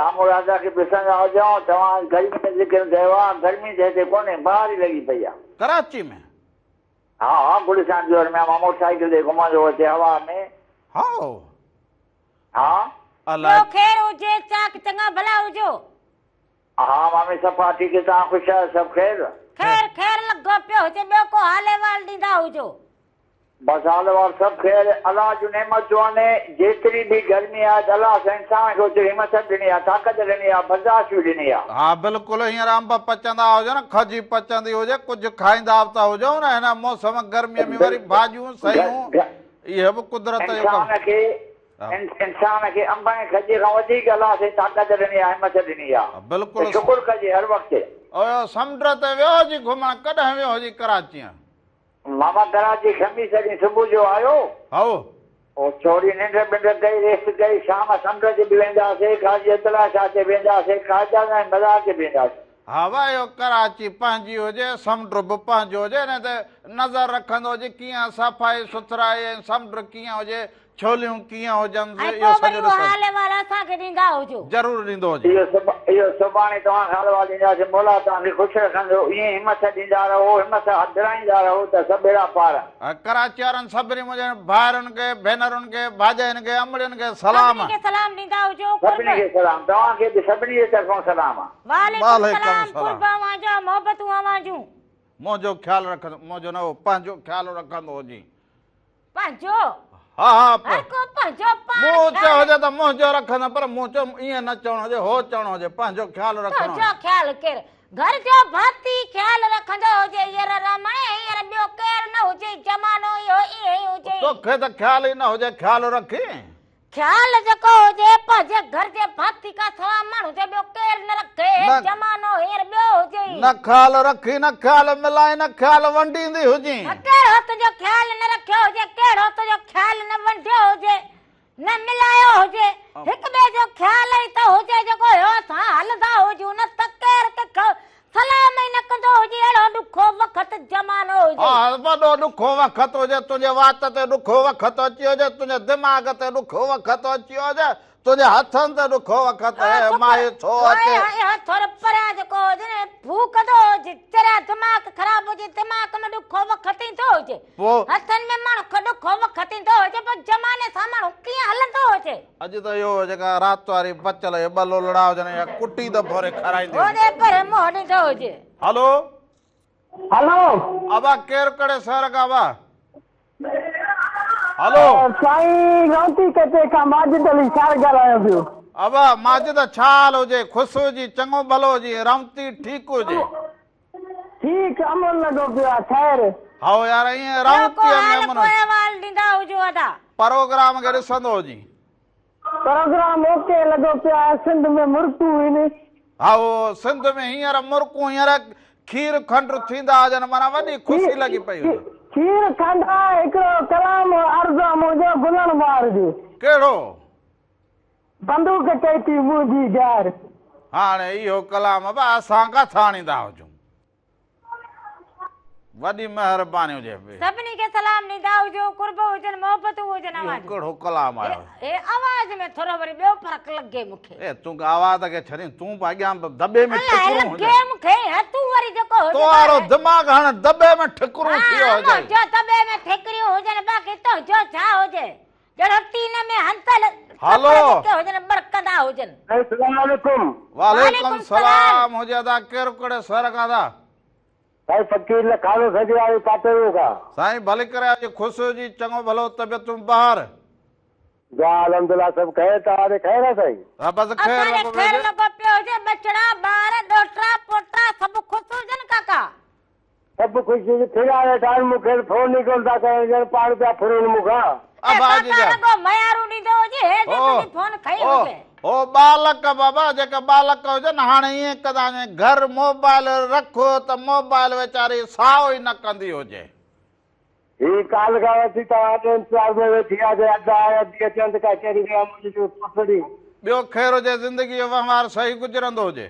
رامو راڌا کي ڏسندا هجون توهان گرمي جو ذڪر ڪيو آ گرمي ته هتي ڪونهي باهه ئي لڳي پئي آ. ڪراچي ۾. ها ها گلستان جوهر ۾ مان موٽر سائيڪل تي گهمندو هوس هوا ۾. هائو. ها. الائي. ٻيو خير هجي چاڪ چڱا ڀلا هجو. ها مامي صفا ٺيڪ توهان خوش آهيو سڀ خير. خير خير لڳو پيو هجي ٻيو ڪو حال احوال ڏيندا هجو. بس حال احوال سڀ خير الله جون نعمتون آهن جيتري به گرمي آهي ته الله سائين انسان کي اوتري همت به ڏني آهي طاقت ڏني آهي برداشت به ڏني آهي. ها بلڪل هينئر انب پچندا هجن کجي پچندي هجي ڪجهه کائيندا به ته هجون نه هن موسم گرمي ۾ وري ڀاڄيون سيون اهي به قدرت جو ڪم. انسان کي انسان کي انب ۽ کجي کان وڌيڪ الله سائين طاقت ڏني آهي همت ڏني آهي بلڪل ته شڪر ڪجي هر وقت. اهو سمنڊ تي ويو هجي گهمڻ ڪڏهن ويو هجي ڪراچيء؟ ماما ڪراچي خميس ڏينهن صبح جو آيو. هائو. پوء ٿوري ننڊ ٻنڊ ڪئي ريسٽ ڪئي شام سمنڊ تي به وينداسي قاضي عبدالله شاهه تي وينداسي قائداعظم ۽ مزار تي به وينداسي. ها واهه اهو ڪراچي پنهنجي هجي سمنڊ به پنهنجو هجي ان تي نظر رکندو هجي ڪيئن صفائي سٿرائي ۽ سمنڊ ڪيئن هجي ڇوليون ڪيئن هجن ۽ اهو پوء سڄو وري اهو ڏسندو. حال احوال اسان کي ڏيندا هجو. ضرور ڏيندو هجي. اهو سڀاڻي توهان کي حال احوال ڏينداسين مولا توهان کي خوش رکندو ائين ئي همٿ ڏيندا رهو همٿ ڊرائيندا رهو ته سڀ ٻيڙا پار. ڪراچي وارن سڀني منهنجن ڀائرن کي ڀينرن کي ڀاڄاين کي امڙين کي سلام. سڀني کي سلام ڏيندا هجو قرب. سڀني کي سلام توهان کي به سڀني جي طرفان سلام. وعليڪم السلام قرب اوهان جا محبتون اوهان جون. منهنجو خيال رکندو منهنجو نه اهو پنهنجو خيال رکندو هجي. پنهنجو. ها ها هر ڪو پنهنجو پاڻ مون چيو خيال هجي ته منهنجو رکندو پر مون چيو ائين نه چوڻو هجي هو چوڻو هجي پنهنجو خيال رکڻو تنهنجو خيال ڪير گهر جو ڀاتي خيال رکندو هجي هينئر رمڻي هينئر ٻيو ڪير نه هجي زمانو اهو ائين ئي هجي. توکي ته خيال ئي نه هجي خيال رکين. خيال جيڪو هجي پنهنجي گهر جي ڀاتي کان سوا ماڻهو جو ٻيو ڪير نه رکي هي زمانو هينئر ٻيو هجي. نه خيال رکين نه خيال ملائين نه خيال ونڊيندي هجين. ڪهڙو تنهنجو خيال نه رکيو هجي ڪهڙو تنهنجو خيال نه ونڊيو هجي نه ملايو هجي هڪ ٻئي جو خيال ئي ته هجي جيڪو هيو اسان هلندا هجون نه ته ڪير ڪنهن کان سلام ئي نه ڪندو هجي اهڙو ڏکو وقت زمانو هجي. آه وڏو ڏکو وقت هجي تنهنجي وات تي ڏکو وقت اچي ويو هجي تنهنجي دماغ تي ڏکو وقت اچي ويو هجي تنهنجي هٿن تي ڏکو وقت هي مائي ڇو اچي. اهو ٿورو پريان جيڪو هجي نه ڀوڪندو هجي چريا دماغ خراب هجي دماغ ۾ ڏکو وقت ايندو هجي هٿن ۾ ماڻهو کي ڏکو وقت ايندو هجي پوء زماني سان ماڻهو ڪيئن هلندو هجي. اڄ ته اهو جيڪا رات واري بچل اهي ٻه لولڙا هجن اها ڪٽي ته ڀوري کارائيندي هجي. هوڏي پري منهن ڏيندو هجي. هلو. هلو. ابا ڪير ڪهڙي شهر کان ابا. هلو. سائين رونتي ڪچي کان ماجد علي شاهه ڳالهايان پيو. ابا ماجد ڇا حال هجي خوش هجي چڱو ڀلو هجي رونتي ٺيڪ هجي. ٺيڪ امن لڳو پيو آ خير. هائو يار ائين ٻيو ڪو رونتي ۾ حال امن ڪو احوال ڏيندا هجو ادا. پروگرام کي ڏسندو هجين. پروگرام اوڪي لڳو پيو آ سنڌ ۾ مرڪون هن. هائو سنڌ ۾ هينئر مرڪون هينئر کير کنڊ ٿيندا هجن معنيٰ وڏي خوشي لڳي پئي هجي. کير کنڊ آ هڪڙو ڪلام عرض آ منهنجو گلڻ بهار جو. ڪهڙو؟ بندوق ڪئي ٿي منهنجي غير. هاڻي اهو ڪلام به اسان ڪٿان آڻيندا هجون. وڏي مهرباني هجي. سڀني کي سلام ڏيندا هجو قرب هجن محبتون هجن اوهان جون. اهو ڪهڙو ڪلام آيو. هي آواز ۾ ٿورو وري ٻيو فرق لڳي مون کي. اي تون آواز کي ڇڏين تون به اڳيان دٻي ۾ ٺڪرون هجين. لڳي مون کي ها تون وري جيڪو هجي. تو وارو دماغ هاڻ دٻي ۾ ٺڪرون ٿي ويو هجي. ها منهنجو دٻي ۾ ٺڪريون هجن باقي تنهنجو ڇا هجي. جهڙو ٽين ۾ هنتل هلو. ڪپڙ جيڪي هجن ٻرڪندا هجن. السلام عليڪم. وعليڪم السلام هجي ادا ڪير ڪهڙي شهر کان ادا. سائين فقير لکانو سجراڻي پاٽيرو کان. سائين ڀلي ڪري آيو خوش هجي چڱو ڀلو طبيعتون بهار. جا الحمدلله سڀ خير توهان ڏي خير آ سائين. ها بس خير اسان ڏي لڳو پيو خير هجي. لڳو پيو هجي ٻچڙا ٻار ڏوهٽا پوٽا سڀ خوش هجن ڪاڪا. سڀ خوش هجي ڦريا ويٺا آهن مون کي فون ئي ڪونه ٿا ڪرن ڄڻ پاڻ پيا ڦرن مون کان. اي ابا جي ڪاڪا جا. رڳو ميارون ڏيندو هجي هي جي تنهنجي فون کنئي او هجي. او ٻالڪ بابا جيڪي ٻالڪ هجن هاڻي ائين ڪندا آهن گهر موبائل رک ته موبائل ويچاري سائو ئي نه ڪندي هجي. هي ڪالهه کان وٺي توهان جي انتظار ۾ ويٺي آهيان جي ادا ۽ ادي اچن ته ڪچهري ڪيان منهنجي جو پٽڙي. ٻيو خير هجي زندگي جو وهنوار صحيح گذرندو هجي.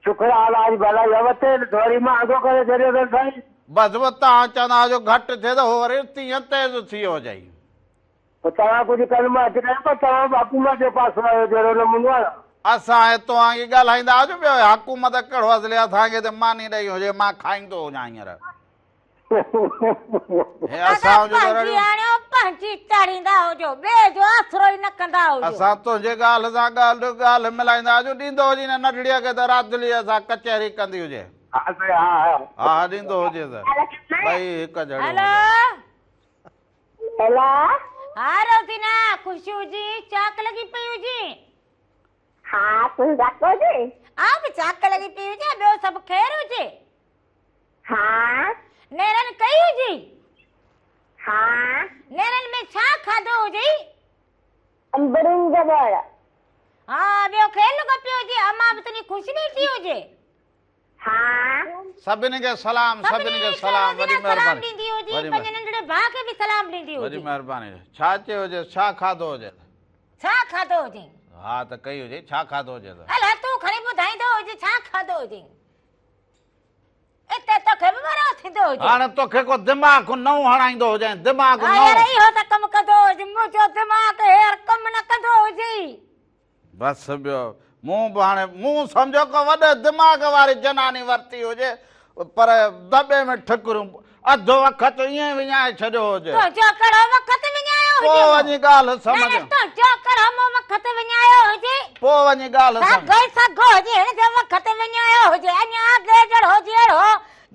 شڪر آ الله جي ڀلائي آ وتي نه ٿوري مهانگو ڪري ڇڏيو اٿن سائين. بس پوء توهان چوندا هجو گهٽ ٿئي ته هو وري تيئن تيز ٿي ويو هجئي. پوء توهان ڪجهه ڪن مان هٿ ڪيو پر توهان به حڪومت جو پاسو آهيو جهڙو نمونو آ نه. اسان ۽ توهان کي ڳالهائيندا هجون ٻيو حڪومت ڪهڙو اصلي اسان کي ته ماني ڏئي هجي مان کائيندو هجان هينئر. هي دادا اسان جو ته پنهنجي رڙيون. آڻيو پنهنجي چاڙهيندا هجو ٻئي جو آسرو ئي نه ڪندا هجو. اسان تنهنجي ڳالهه سان ڳالهه ڳالهه ملائيندا هجون ڏيندو هجين نه ننڍڙيء کي ته راتليء سان ڪچهري ڪندي هجي. ها سائين ها ها. ها ها ڏيندو هجيس ٻئي هڪ جهڙيون هيلو. هجن. هيلو. ها روزينا خوش هجين چاڪ لڳي پئي هجين. ها تون چاڪ هجين. آئون به چاڪ لڳي پئي هجان ٻيو سڀ خير هجي. ها. نيرن ڪئي هجي؟ ها. نيرن ۾ ڇا کاڌو هجئي؟ انبڙين جا ٻوڙ. ها ٻيو خير لڳو پيو هجي امان به تنهنجي خوش ويٺي هجي. ها. سڀني کي سلام سڀني کي سلام وڏي سلام مهرباني ڏيندي هجي وڏي پنهنجي ننڍڙي ڀاء کي به سلام ڏيندي وڏي هجي. مهرباني ڇا چيو هجيس ڇا کاڌو هجيس. ڇا کاڌو هجئي؟ ها ته ڪئي هجي ڇا کاڌو هجيس. الا تون کڻي ٻڌائيندو هجي ڇا کاڌو هجئي. اتي توکي به ورو ٿيندو هجي. هاڻي توکي ڪو دماغ نئون هڻائيندو هجين، دماغ ها نئون. يار اهو ته ڪم ڪندو هجي، منهنجو دماغ هينئر ڪم نه ڪندو هجي. بس ٻيو مون به هاڻي مون سمجهيو ڪو وڏي دماغ واري جناني ورتي هجي پر دٻي ۾ ٺڪريون اڌ وقت ائين وڃائي ڇڏيو هجي. تنهنجو ڪهڙو وقت وڃايو هجي پوء مون؟ وڃي ڳالهه نه سمجهه. نه تنهنجو ڪهڙو مون وقت وڃايو هجي؟ پوء وڃي ڳالهه سمجهه. ساڳو ئي ساڳو هجي هن جو وقت وڃايو هجي اڃا اڳي جهڙو هجي اهڙو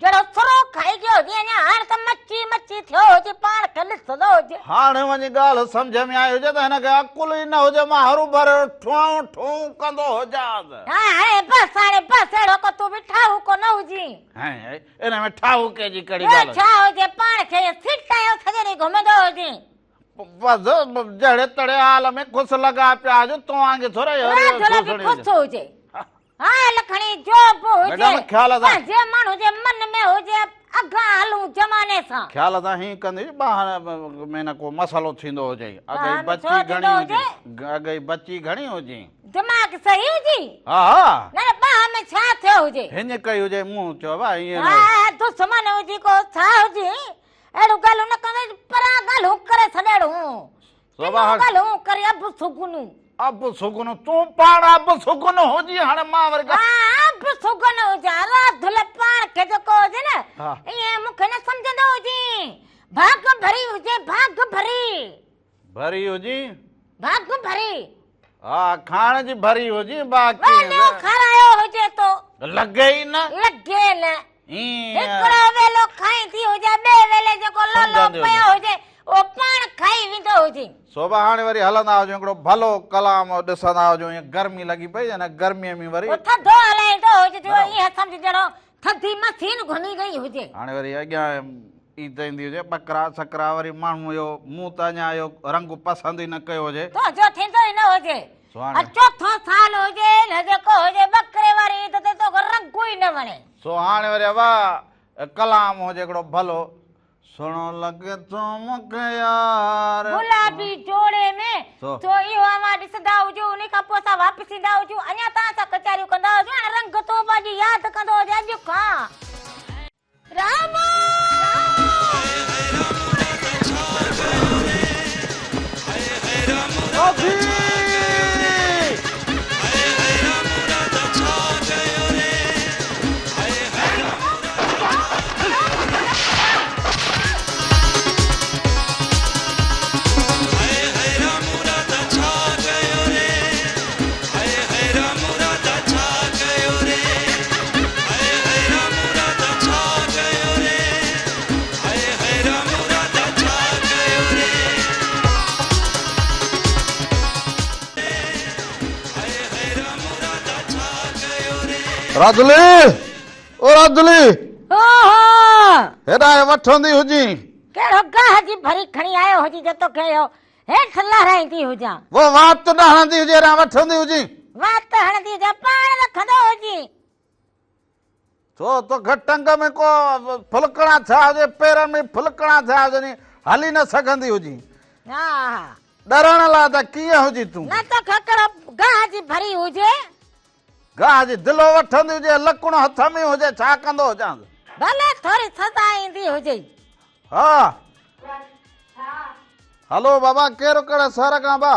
جهڙو سرو کائي گيو هجي اڃا هاڻ ته مچي مچي ٿيو هجي پاڻ کي ڏسندو هجي. هاڻي وڃي ڳالهه سمجهه ۾ آئي هجي ته هن کي عقل ئي نه هجي مان هروڀرو ٺون ٺون ڪندو هجانس. ها هاڻي بس هاڻي بس اهڙو ڪو تون به ٺاهوڪو نه هجين. هين ان ۾ ٺاهوڪي جي ڪهڙي ٻيو ڳالهه. ڇا هجي پاڻ کي ائين سيٽايو سڄو ڏينهن گهمندو هجين. بس جهڙي تهڙي حال ۾ خوش لڳا پيا هجون تو وانگي ٿوري راڌل به خوش هجي. حال کڻي جو به هجي ميڊم خيال سان پنهنجي ماڻهو جي من ۾ هجي اڳيان هلون زماني سان. خيال سان هيئن ڪندي ٻانهن ۾ نه ڪو مسئلو ٿيندو هجئي اڳئي ٻانهن ۾ بچي ڇو گهڻي ٿيندو هجي هجي؟ اڳئي بچي گهڻي هجي. دماغ صحيح هجي؟ ها ها. نه نه ٻانهن ۾ ڇا ٿيو هجي؟ هيئن ڪئي هجي مون چيو ڀاء ائين نه. ها دشمن هجي ڪو ڇا هجي اهڙيون ڳالهيون نه ڪندو پران ڳالهيون ڪري ڇڏيڙون. سوڀا ڪنون ڳالهيون ڪري اب سگنو. اب سگنو تون پاڻ اب سگنو هجي هاڻي مان وري ها اب سگنو هجان راڌل پاڻ کي جيڪو هجي نه ها. ائين مون کي نه سمجهندو هجي ڀاڳ ڀري هجي ڀاڳ ڀري. ڀري هجي. ڀاڳ ڀري. ها کائڻ جي ڀري هجي باقي. ويلو کارايو هجي تو. لڳي ئي نه. لڳي نه. ائين. هڪڙو ويلو کائيندي هجي ٻئي ويلي جيڪو لولو پيو هجي اهو پاڻ کائي ويندو هجي. صبح هاڻي وري هلندا هجون هڪڙو ڀلو ڪلام ڏسندا هجون ائين گرمي لڳي پئي هجي نه گرمي ۾ وري. اهو ٿڌو هلائيندو هجي جو ائين سمجهه جهڙو ٿڌي مشين گهمي گئي هجي. هاڻي وري اڳيان عيد ايندي هجي ٻڪرا سڪرا وري ماڻهو اهو مون ته اڃا اهو رنگ پسند ئي نه ڪيو هجي. تنهنجو ٿيندو ئي نه هجي. سو هاڻي. چوٿون سال هجي نه جيڪو هجي ٻڪري واري عيد تي توکي رنگ ئي نه وڻي. سو هاڻي وري ابا ڪلام هجي هڪڙو ڀلو سهڻو لڳي ٿو مونکي يار. گلابي جوڙي ۾ سو اهو اوهان ڏسندا هجو انهي کان پوء اسان واپس ايندا هجون اڃا توهان سان ڪچهريون ڪندا هجون هاڻي رنگ تون به اڄ ياد ڪندو هجين اڄ کان. رامو! راڌلي! او راڌلي! اوهو! هيڏانهن وٺندي هجين. ڪهڙو گاهه جي ڀري کڻي آيو هجين جو توکي اهو هيٺ لهرائيندي هجان. وو وات نه هڻندي هجين هيڏانهن وٺندي هجين. وات هڻندي هجان پاڻ رکندو هجين. ڇو توکي ٽنگ ۾ ڪو ڦلڪڻا ٿيا هجي، پيرن ۾ ڦلڪڻا ٿيا هجن، هلي نه سگهندي هجين. ها ها. ڏرڻ لاء ته ڪيئن هجين تون؟ نه توکي ڪهڙو گاهه جي ڀري هجي. گاهه جي دلو وٺندي هجي، لڪڻ هٿ ۾ هجي، ڇا ڪندو هجانس؟ ڀلي ٿوري سزا ايندي هجي. ها. هلو بابا ڪير ڪهڙي شهر کان با؟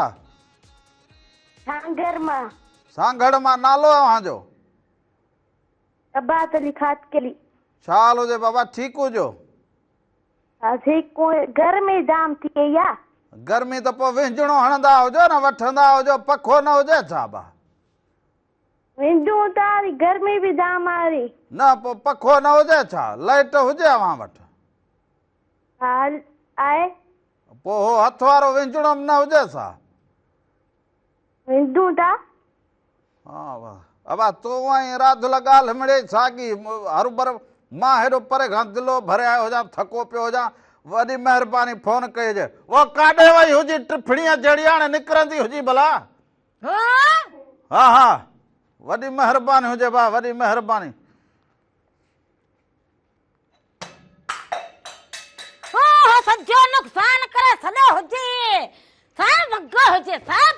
سانگهڙ مان. سانگهڙ مان، نالو اوهان جو؟ عباس علي خاصخيلي. ڇا حال هجي بابا ٺيڪ هجو. ها ٺيڪ گرمي جام ٿي وئي آ. گرمي ته پوء وهنجڻو هڻندا هجو نه وٺندا هجو پکو نه هجي ڇا با. وهنجون ٿا وري گرمي به جام آ وري. نه پوء پکو نه هجي ڇا لائٽ هجي اوهان وٽ. ها آهي. پوء هو هٿ وارو وهنجڻو به نه هجي ڇا. وهنجون ٿا. ها ابا تو ۽ راڌل ڳالهه مڙئي ساڳي هروڀرو مان هيڏو پري کان دلو ڀري آيو هجان ٿڪو پيو هجان وڏي مهرباني فون ڪئي هجي اها ڪاڏي وئي هجي ٽڦڻيء جهڙي هاڻي نڪرندي هجي ڀلا ها ها وڏي مهرباني هجي ڀا وڏي مهرباني. هو هو سڄو نقصان ڪري ڇڏيو هجي سڀ وڳو هجي سڀ.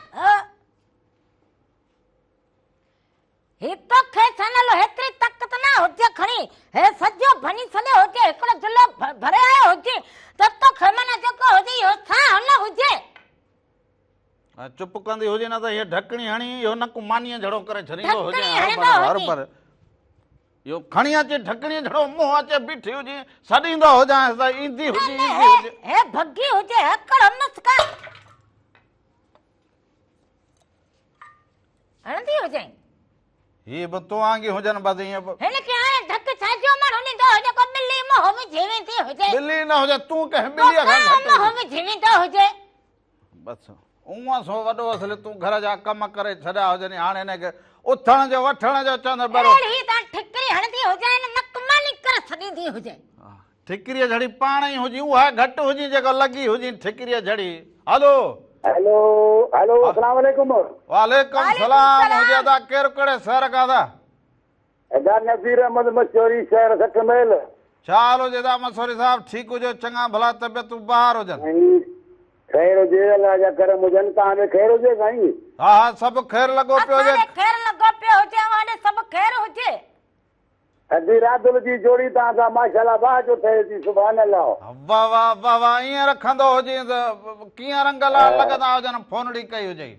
هي توکي ڇنل هيتري طاقت نه هجي کڻي هي سڄو ڀڃي ڇڏيو هجي هڪڙو دلو ڀري آيو هجي ته توکي معنيٰ جيڪو هجي اهو ساهه نه هجي. چپ ڪندي هجي نه ته هيء ڍڪڻي هڻي اهو نڪ مانيء جھڙو ڪري ڇڏيندو هجي ڍڪڻي هڻندو هجي. هربر اهو کڻي اچي ڍڪڻيء جھڙو منهن اچي بيٺي هجي سڏيندو هجانس ته ايندي هجي ايندي هجي. هي ڀڳي هجي هڪڙو نسڪا. هڻندي هجين. هي به تو وانگي هجن بس ائين به. هن کي هاڻي ڌڪ ڇا جو ماڻهو ڏيندو هجي ڪو ٻلي منهن وجهي ويندي هجي. ٻلي نه هجي تون ڪنهن ٻليء کان گهٽ هجين. منهن وجهي ويندو هجي. بس اونئن سو وڏو اصل تون گهر جا ڪم ڪري ڇڏيا هجن هاڻي هن کي اٿڻ جو وٺڻ جو چوندو برو. اهڙي ته ٺڪري هڻندي هجين نڪ ماني ڪري ڇڏيندي هجي. ٺڪريء جھڙي پاڻ ئي هجي اها گهٽ هجي جيڪا لڳي هجي ٺڪريء جھڙي. هلو. هيلو هيلو اسلام عليڪم. وعليڪم سلام هجي ادا ڪير ڪهڙي شهر کان ادا. ادا نذير احمد مسوري شهر 60 ميل. ڇا حال هجي ادا مسوري صاحب ٺيڪ هجو چڱا ڀلا طبيعتون بهار هجن. سائين خير هجي الله جا ڪرم هجن توهان ڏي خير هجي سائين. ها ها سڀ خير لڳو پيو هجي. اسان ڏي خير لڳو پيو هجي اوهان ڏي سڀ خير هجي. ادي رادل جي جوڙي توهان سان ماشاءالله واه جو ٺهي ٿي سبحان الله. واه واه واه واه ائين رکندو هجين ته ڪيئن رنگ لال لڳندا هجن فونڙي ڪئي هجئي.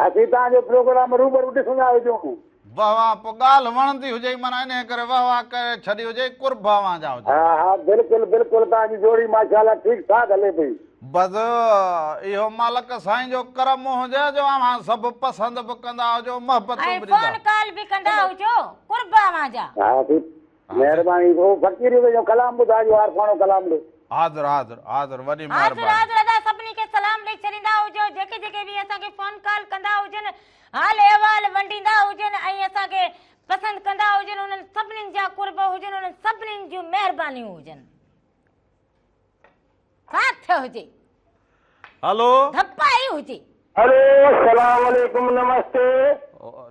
اسين توهان جو پروگرام روبرو ڏسندا هجون. واه واه پوء ڳالهه وڻندي هجئي معنيٰ انهيء ڪري واه واه ڪري ڇڏي هجئي قرب اوهان جا هجن. ها ها بلڪل بلڪل توهان جي جوڙي ماشاءالله ٺيڪ ٺاڪ هلي پئي. بس اهو مالڪ سائين جو ڪرم هجي جو اوهان سڀ پسند به ڪندا هجو محبتون ۽ به ڏيندا. فون ڪال به ڪندا هجو قرب اوهان جا. ها سائين مهرباني او فقير جو ڪلام ٻڌاجو عارفاڻو ڪلام به. حاضر حاضر حاضر وڏي حاضر مهرباني. حاضر ادا سڀني کي سلام ڏئي ڇڏيندا هجو جيڪي جيڪي به اسان کي فون ڪال ڪندا هجن حال احوال ونڊيندا هجن ۽ اسان کي پسند ڪندا هجن انهن سڀني جا قرب هجن انهن سڀني جون مهربانيون هجن. ساٿ هجي. هلو. ڌپائي هجي. هلو السلام عليڪم نمستي.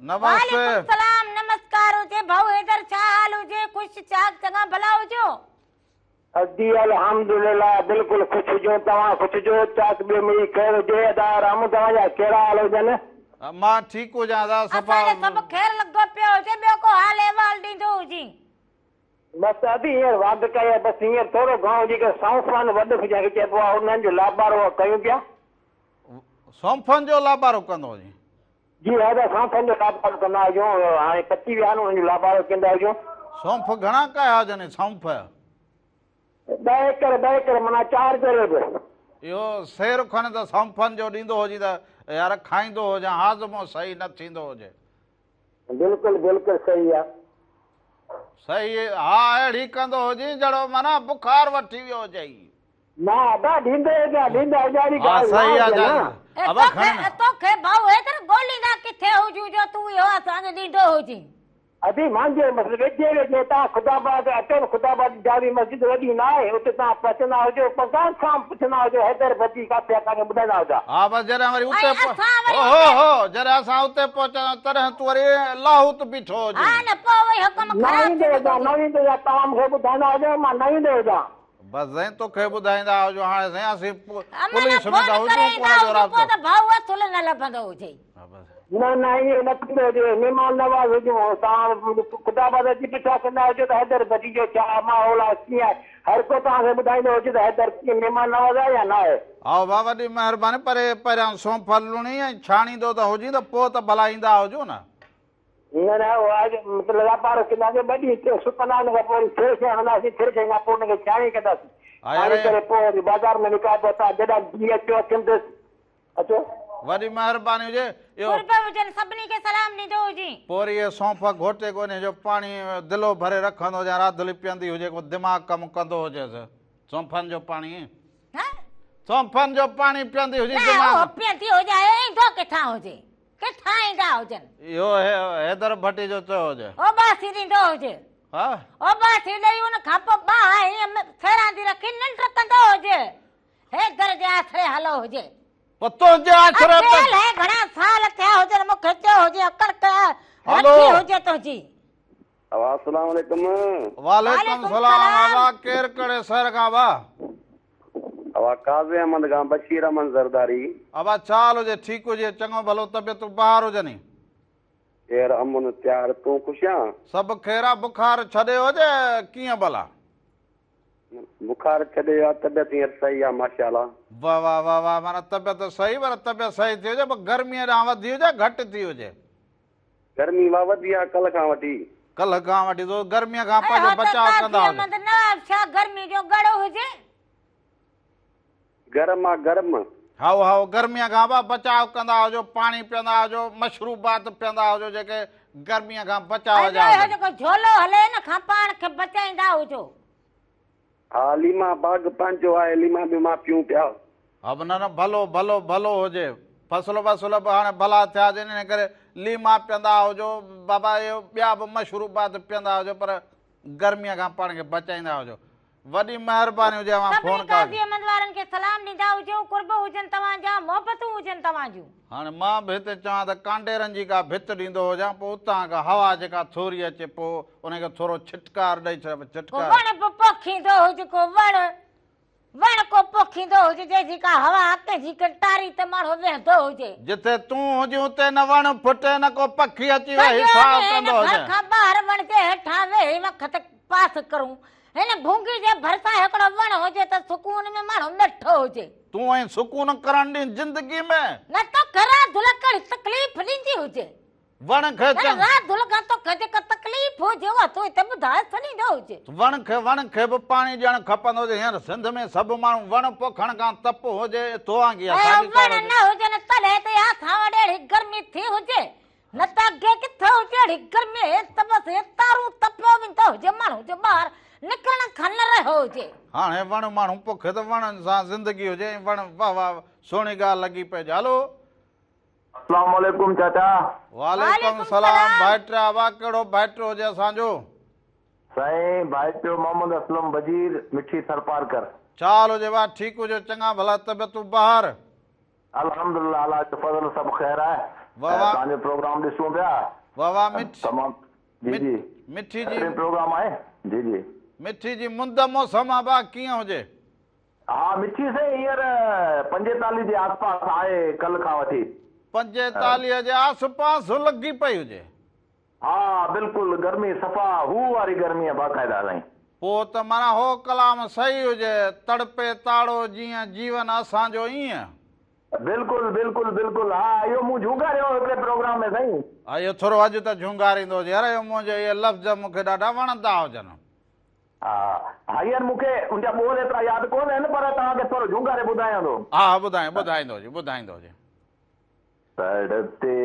نمستي. وعليڪم سلام نمسڪار هجي ڀائو حيدر ڇا حال هجي خوش چاڪ چڱا ڀلا هجو. ادي الحمدلله بلڪل خوش هجون توهان خوش هجو چاڪ ٻيو مڙئي خير هجي ادا رامو توهان جا ڪهڙا حال هجن. مان ٺيڪ هجان ادا صفا. اسان جا سڀ خير لڳو پيو هجي ٻيو ڪو حال احوال ڏيندو هجين. بس ادي هينئر واڌ ڪئي آهي بس هينئر ٿورو گهڻو جيڪي سونفن وڏ جنهن کي چئبو آهي انهن جو لابارو ڪيون پيا. سونفن جو لابارو ڪندو هجين. جي ها ادا سونفن جو لابارو ڪندا هجون هاڻي پچي ويا آهن انهن جو لابارو ڪندا هجون. سونف گهڻا ڪيا هجن سونف. ٻه ايڪڙ ٻه ايڪڙ معنيٰ 4 جريب. اهو سير کن ته سونفن جو ڏيندو هجين ته يار کائيندو هجان هاضمو صحيح نه ٿيندو هجي. بلڪل بلڪل صحيح آ. صحيح ها اهڙي ڪندو هجين جهڙو معنيٰ بخار وٺي ويو هجئي. نه ادا ڏيندو هجان ڏيندا هجان اهڙي ها ڳالهه نه صحيح آ هجي جان نه. اي ابا کڻ نه. توکي ڀائو هيتر ڳوليندا ڪٿي هجون جو تون اهو اسان کي ڏيندو هجين. अदी मुंहिंजे मतिलबु वेझे वेझे तव्हां ख़ुदाबाद अचो न, ख़ुदाबाद जावी मस्जिद वॾी न आहे, उते तव्हां पहुचंदा हुजो, पोइ खां पुछंदा हुजो हैदर भजी किथे आहे, तव्हांखे ॿुधाईंदा हुजा। हा बसि जॾहिं वरी उते ऐं असां वरी हो हो हो, जॾहिं असां उते पहुचंदा तॾहिं तूं वरी लाहूत बीठो हुजे। हा न पोइ वरी हुकुम न ख़राब ईंदो थींदो हुजां, न ईंदो हुजां, तव्हां मूंखे ॿुधाईंदा हुजो, मां न ईंदो हुजां। बसि साईं तोखे ॿुधाईंदा हुजो। हाणे साईं असीं अमन पुलिस में फोन त करे हुजूं ईंदा कोन जो हुजूं, राब्तो। पोइ त भाऊ असुल न लभंदो हुजे। हा बसि न न, ईअं न थींदो हुजे, महिमान नवाज़ हुजूं। तव्हां ख़ुदाबाद अची पुछा कंदा हुजो त हैदर भजी जो छा माहौल आहे, कीअं आहे, हर को तव्हांखे ॿुधाईंदो हुजे त हैदर कीअं महिमान नवाज़ आहे या न आहे। हा बा वॾी महिरबानी, पर पहिरियां सौंफ लुणी ऐं छाणींदो त हुजी त पोइ त भला ईंदा हुजो न। न न, उहो आहे मतिलबु वापार कंदासीं, ॿ ॾींहं सुतंदा, हुन खां पोइ वरी थ्रेशर हणंदासीं, थ्रेशर खां पोइ हुनखे छाणी कंदासीं, हा यार छाणी करे पोइ वरी बाज़ार में विकाइबो। तव्हां जॾहिं जीअं अचो, अचनि अचो। वॾी महिरबानी हुजे। इहो कुर्ब हुजनि, सभिनी खे सलाम ॾींदो हुजे। पोइ वरी इहे सौंफ घोटे कोन्हे जो पाणी दिलो भरे रखंदो हुजे, राधुली पीअंदी हुजे, को दिमाग़ कमु कंदो हुजेसि। सौंफनि जो पाणी, हा? सौंफनि जो पाणी पीअंदी हुजे न दिमाग़ उहो पीअंदी हुजे, ईंदो किथां हुजे, किथां ईंदा हुजनि। इहो हैदर भट्टी जो चयो हुजे। ओबासी ॾींदो हुजे। हा ओबासी ॾेई उन खां पोइ ॿाह ईअं फेरांदी रखी निंड कंदो हुजे, हैदर जे आसरे हलो हुजे। पोइ तुंहिंजे आसरे ते अकेले घणा साल थिया हुजनि, मूंखे चयो हुजे कणक हलो। रखी हुजे तुंहिंजी। अस्सलाम वालेकुम। वालेकुम वालेकुम सलाम। सलाम। अवा केरु कहिड़े शहर खां बा? अवा काज़ी अहमद खां बशीर अहमद ज़रदारी। अबा छा हाल हुजे? ठीकु हुजे, चङो भलो, तबियत बहार हुजनि? खैर अमन त्यार, तूं ख़ुशि आहीं? सभु ख़ैर आहे। बुखार छॾे हुजे कीअं भला? बुखार छॾे वियो आहे, तबियत हींअर सही आहे माशाअल्लाह। वाह वाह वाह वाह, माना तबियत सही, पर तबियत सही थी हुजे, पर गर्मीअ ॾांहुं वधी हुजे घटि थी हुजे? गर्मी वा वधी आहे कल्ह खां वठी। कल्ह खां वठी तो गर्मीअ खां ऐं पंहिंजो हो त बचाव काज़ी कंदा हुजो। अहमद नवाब शाह गर्मी जो गड़ो हुजे। गरम आहे गरम। हाओ हाओ, गर्मीअ खां बा बचाव कंदा हुजो, पाणी पीअंदा हुजो, मशरूबात पीअंदा हुजो, जेके गर्मीअ खां बचाव ऐं जा ॿियो इहो हुजनि। जेको झोलो हले न खां पाण खे बचाईंदा हुजो। हा लीमा बाग पंहिंजो आहे, लीमा बीमा पीऊं पिया। हा न न, भलो भलो भलो हुजे। फसल वसल बि हाणे भला थिया हुजनि, इन करे लीमा पीअंदा हुजो बाबा, इहो ॿिया बि मशरूबात पीअंदा हुजो, पर गर्मीअ खां पाण खे बचाईंदा हुजो। वॾी महिरबानी हुजे अव्हां सभिनी फोन कयो। काज़ी अहमद वारनि खे सलाम ॾींदा हुजो, कुर्ब हुजनि तव्हांजा, मोहबतूं हुजनि तव्हांजूं। हाणे मां बि हिते चवां त कांडेरनि जी का भित ॾींदो हुजां, पोइ उतां खां हवा जेका थोरी अचे, पोइ उनखे थोरो छिटकार ॾेई छॾ। को छिटकार वण बि पोखींदो हुजे, को वण वण को पोखींदो हुजे, जंहिंजी का हवा कंहिंजी टारी ते माण्हू वेहंदो हुजे। जिथे तूं हुजी उते न वण फुटे न को पखी अची वेही सॼो साव ॾींहुं हिन कंदो घर हुजे। खां ॿाहिरि वण जे हेठां वेही वक़्तु पास करूं, हिन भूंगी जे भरिसां हिकिड़ो वण हुजे त सुकून में माण्हू वेठो हुजे। तूं ऐं सुकून करण ॾी ज़िंदगी में। न तोखे राधुल कहिड़ी तकलीफ़ ॾींदी हुजे। वण खे न राधुल खां तोखे जेका तकलीफ़ हुजे उहा तूं हिते ॿुधाए छॾींदो हुजे। वण खे बि पाणी ॾियणु खपंदो हुजे। हींअर सिंध में सभु माण्हू वण पोखण खां तप हुजे, तो वांगी ऐं साॻी वण ॻाल्हि हुजे। न हुजनि तॾहिं त असां वटि अहिड़ी गर्मी थी हुजे, न त अॻे किथे हुजे अहिड़ी गर्मी, हे त बसि हे तारू तपियो वेंदो हुजे, माण्हू जो ॿाहिरि निकिरण खां न रहियो हुजे। हाणे वण माण्हू पोखे त वणनि सां ज़िंदगी हुजे ऐं वण। वाह वाह, सुहिणी ॻाल्हि लॻी पई। हलो। अस्सलाम वालेकुम चाचा। वालेकुम वालेकुम सलाम। सलाम। भाइटिया वाह, कहिड़ो भाइटो हुजे असांजो? साईं भाइटो मोहम्मद असलम वजीर मिठी थरपारकर। छा हाल हुजे? वाह ठीकु हुजो, चङा भला, तबियतूं बहार? अल्हम्दुलिल्लाह, अल्लाह जो फज़ल सभु ख़ैर आहे। वाह वाह। तव्हांजो प्रोग्राम ॾिसूं पिया। वाह वाह। मिठ तमामु जी जी मिठी जी प्रोग्राम आहे। जी जी। मिठी जी मुंद मौसम आहे बा, कीअं हुजे? हा मिठी साईं हींअर 45 जे आसपास आहे, कल्ह खां वठी। 45 जे आसपास लॻी पई हुजे। हा बिल्कुलु, गर्मी सफ़ा हू वारी गर्मी आहे बाक़ाइदा साईं। पोइ त माना हो कलाम सही हुजे, तड़पे ताड़ो जीअं जीवन असांजो ईअं। बिल्कुलु बिल्कुलु बिल्कुलु। हा इहो मूं झूंगारियो हिकिड़े प्रोग्राम में साईं। हा इहो थोरो अॼु त झूंगारींदो हुजे। यार इहो मुंहिंजो इहे लफ़्ज़ मूंखे ॾाढा वणंदा हुजनि। हा हींअर मूंखे उनजा ॿोल एतिरा यादि कोन आहिनि, पर तव्हांखे थोरो झूंगारे ॿुधायां थो। हा ॿुधाए ॿुधाईंदो हुजे, ॿुधाईंदो हुजे। तड़पे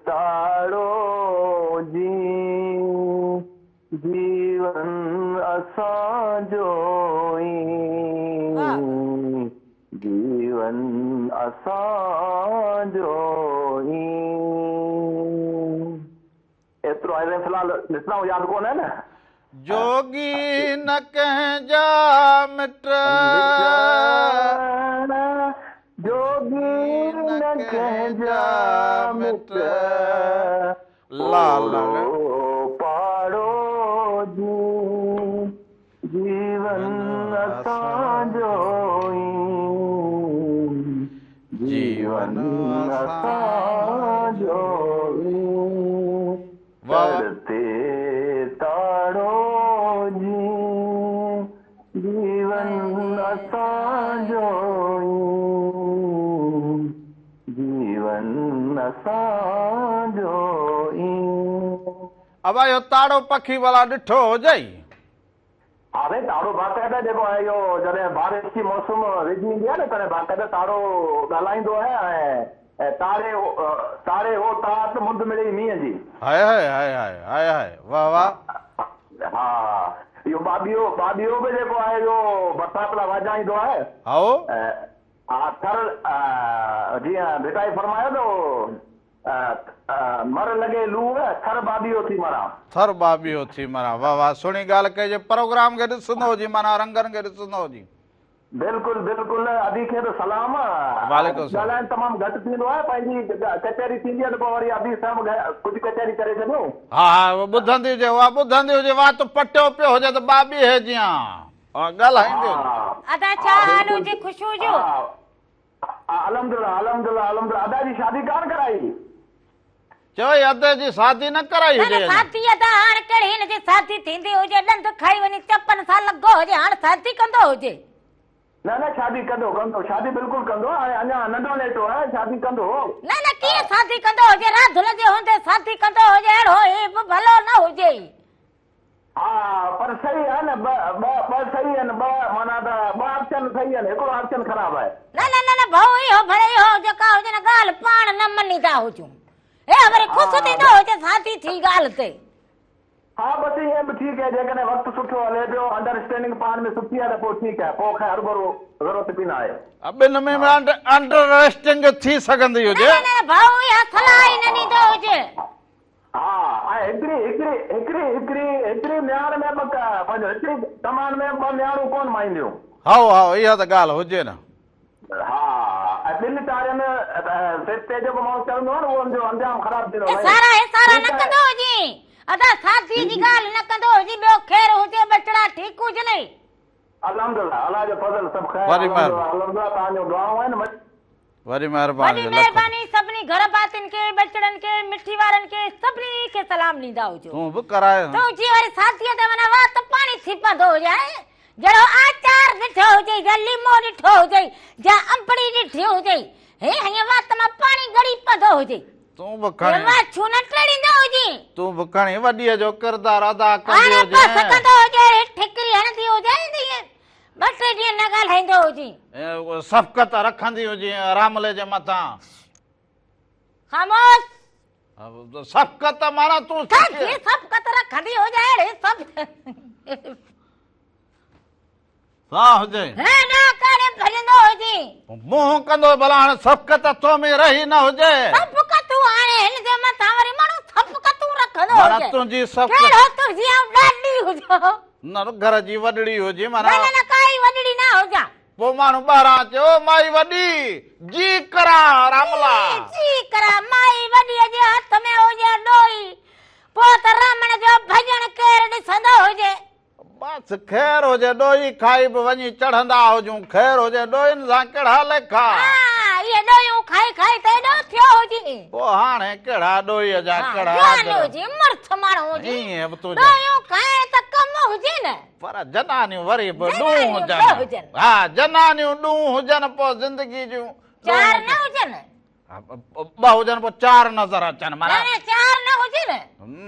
ताड़ो जी जीवन असांजो वाह। जीवन असांजो ايترو آهي في الحال مصراعون ياد ڪونه آهن. جوڳي نه ڪنهن جا مٽ. جوڳي نه ڪنهن جا مٽ. لال پاڙو جي جيون اسان جو جيون اسان جو تر تي تاڙو جي جيون اسان جو جيون اسان جو. ابا اهو تاڙو پکي ڀلا ڏٺو هجئي؟ ها سائين تاڙو باقاعده جيڪو آهي اهو جڏهن بارش جي موسم ويجهي ايندي آهي نه تڏهن باقاعده تاڙو ڳالهائيندو آهي ۽ تاڙي تاڙي هو تات مند مڙئي مينهن جي. High high high high high high واه واه. ها اهو ٻاٻيهو ٻاٻيهو به جيڪو آهي اهو برسات لاء واجهائيندو آهي. هائو. ها ٿر جيئن ڀٽائي فرمايو ته مر لڳي لوء، ٿر ٻاٻيهو ٿي مران. ٿر ٻاٻيهو ٿي مران. واه واه سهڻي ڳالهه ڪئي جي پروگرام کي ڏسندو هجين معنيٰ رنگن کي ڏسندو هجين. بلڪل بلڪل ادي کي به سلام. وعليڪم السلام. ڳالهائڻ تمام گهٽ ٿيندو آهي پنهنجي ڪچهري ٿيندي آهي ته پوء وري ادي سان به ڪجهه ڪچهري ڪري ڇڏيون. ها ها ٻڌندي هجي اها ٻڌندي هجي وات پٽيو پيو هجي ته ٻاٻيهي جيان ڳالهائيندي هجي. ادا ڇا حال هجي خوش هجو. الحمدلله الحمدلله الحمدلله ادا جي شادي ڪانه ڪرائي. چوي ادي جي شادي نه ڪرائي هجي نه شادي ادا هاڻ ڪهڙي هن جي شادي ٿيندي هجي ڏند کائي وڃي چپن سان لڳو هجي هاڻ شادي ڪندو هجي. نه نه شادي ڪندو ڪندو شادي بلڪل ڪندو هاڻي اڃا ننڍو نيٽو آهي شادي ڪندو. نه نه ڪيئن شادي ڪندو هجي راڌل جي هوندي شادي ڪندو هجي اهڙو هي به ڀلو نه هجي ئي. ها پر صحيح آهي نه ٻه ٻه ٻه صحيح آهن ٻه معنيٰ ته ٻه آپشن صحيح آهن هڪڙو آپشن خراب آهي. نه نه نه نه ڀائو اهو ڀلي اهو جيڪا هجي نه ڳالهه پاڻ نه مڃيندا هجون هي وري خوش ٿيندو هجي شادي ٿي ڳالهه تي. ها بس ائين به ٺيڪ آهي جيڪڏهن وقت سٺو هلي پيو انڊراسٽينڊنگ پاڻ ۾ سٺي آهي ته پوء ٺيڪ آهي پوء خير هروڀرو ضرورت به نه آهي. ٻن ۾ به انڊراسٽينگ ٿي سگهندي هجي. نه نه نه ڀائو اها صلاح ئي نه ڏيندو هجي. ها ۽ هڪڙي هڪڙي هڪڙي هڪڙي هڪڙي مياڻ ۾ ٻه پنهنجو هڪڙي ڪمان ۾ ٻه مياڻون ڪونه مائينديون. هائو هائو اها ته ڳالهه هجي نه. ها ۽ ٻن ٽارين تي جيڪو ماڻهو چڙهندو آهي نه اهو ان جو انجام خراب ٿيندو آهي. اشارا اشارا نه ڪندو هجين ادا شادي جي ڳالهه نه ڪندو هجين ٻيو خير هجي ٻچڙا ٺيڪ هجنئي. الحمدلله الله جو فضل سڀ خير الحمدلله الحمدلله توهان جون دعائون آهن. وڏي مهرباني وڏي مهرباني سڀني گهر ڀاتين کي ٻچڙن کي مٺي وارن کي سڀني کي سلام ڏيندا هجو. تون به ڪرائي. تون جي وري شاديء تي معنيٰ وات پاڻي ٿي پوندو هجي جهڙو آچار ڏٺو هجئي يا ليمو ڏٺو هجئي يا انبڙي ڏٺي هجئي هي هيئن وات مان پاڻي ڳڙي پوندو هجئي. تون به کڻي. واڇون نه ٽيڙيندو هجين. تون به کڻي وڏيء جو ڪردار ادا ڪندي هاڻي هجين. بس ڪندو هجي ٺڪري هڻندي هجي ٻه ٽي ڏينهن نه ڳالهائيندو هجين. شفقت رکندي هجين راملي جي مٿان. خاموش. شفقت معنيٰ تون سکي. شفقت رکندي هجي اهڙي سڀ. سان هجي. هي نه ڪاڏي ڀڄندو هجين. منهن ڪندو ڀلا هاڻي شفقت تو ۾ رهي نه هجي. شفقتون هاڻي هن جي مٿان وري ماڻهو شفقتون رکندو هجي. معنيٰ تنهنجي شفقت. ڪهڙو تنهنجي آئون ڏاڏي هجان. نه گهر جي وڏڙي هجي معنيٰ. نه نه نه ڪائي وڏڙي نه هجان. پوء ماڻهو ٻاهران اچي او مائي وڏي جي ڪران راملا. جي ڪران مائي وڏيء جي هٿ ۾ هجي ڏوئي پوء ته رامڻ جو ڀڄڻ ڪير ڏسندو هجي. بس خير هجي ڏوئي کائي به وڃي چڙهندا هجون خير هجي ڏوئين سان ڪهڙا ليکا. ها اهي ڏوئيون کائي کائي ته ايڏو ٿيو هجين. پوء هاڻي ڪهڙا ڏوئيء جا ڪهڙا جوان هجين مڙس ماڻهو هجين ائين به تنهنجا. ڏوئيون کائڻ ته ڪم هجي نه. پر جنانيون وري به ڏون هجن. ها جنانيون ڏون هجن پوء زندگي جون چار نه هجن. ٻه هجن پوء چار نظر اچن معنيٰ. نه نه چار نه هجن.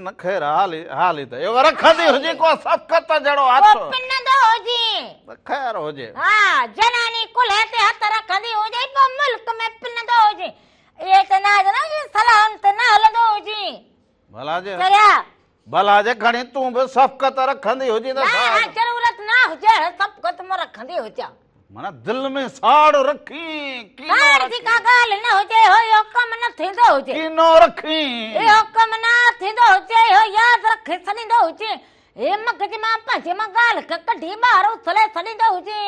نه خير حالي حالي ته اهو رکندي هجي ڪو شفقت جهڙو هٿ. پوء پنندو هجي. ته خير هجي. ها جناني ڪلهي تي هٿ رکندي هجي پوء ملڪ ۾ پنندو هجي. اهي ته نه هجن صلاحن تي نه هلندو هجي. ڀلا جي. چريا. ڀلا جي کڻي تون به شفقت رکندي هجين ته نه نه ضرورت نه هجي شفقت مان رکندي هجان. माना दिल में साड़ रखी, कीनो साड़ जी का ॻाल्हि न हुजे, हो इहो कमु न थींदो हुजे। कीनो रखी, इहो कमु न थींदो हुजे, इहो यादि रखे छॾींदो हुजे। हे मग़ज़ मां पंहिंजे मां ॻाल्हि खे कढी ॿाहिरि उथले छॾींदो हुजे।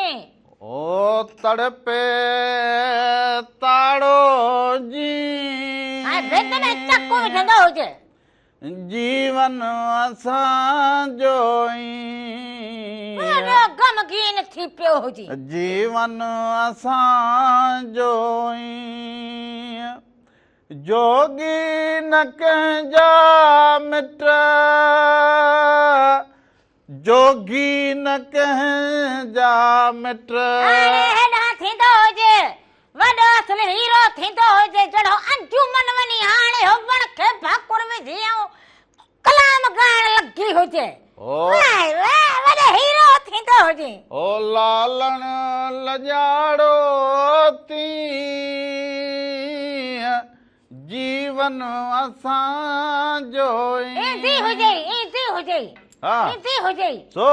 ओ तड़पे ताड़ो जी, ऐं भित में चकू विझंदो हुजे। जीवन असांजो ग़मगीन थी पियो हुजे। जीवन असांजो जोगी न कंहिंजा मिट, जोगी न कंहिंजा मिट। हेॾां थींदो हुजे, वॾो असुल हीरो थींदो हुजे, जहिड़ो अंजुमन वञी हाणे हो वण खे भाकुर विझी ऐं कलाम ॻाइण लॻी हुजे। वॾो हीरो थींदो हुजे। ओ लालण लॼाड़ो थी, जीवन असांजो ईंदी हुजे, ईंदी हुजे, ईंदी हुजे। सो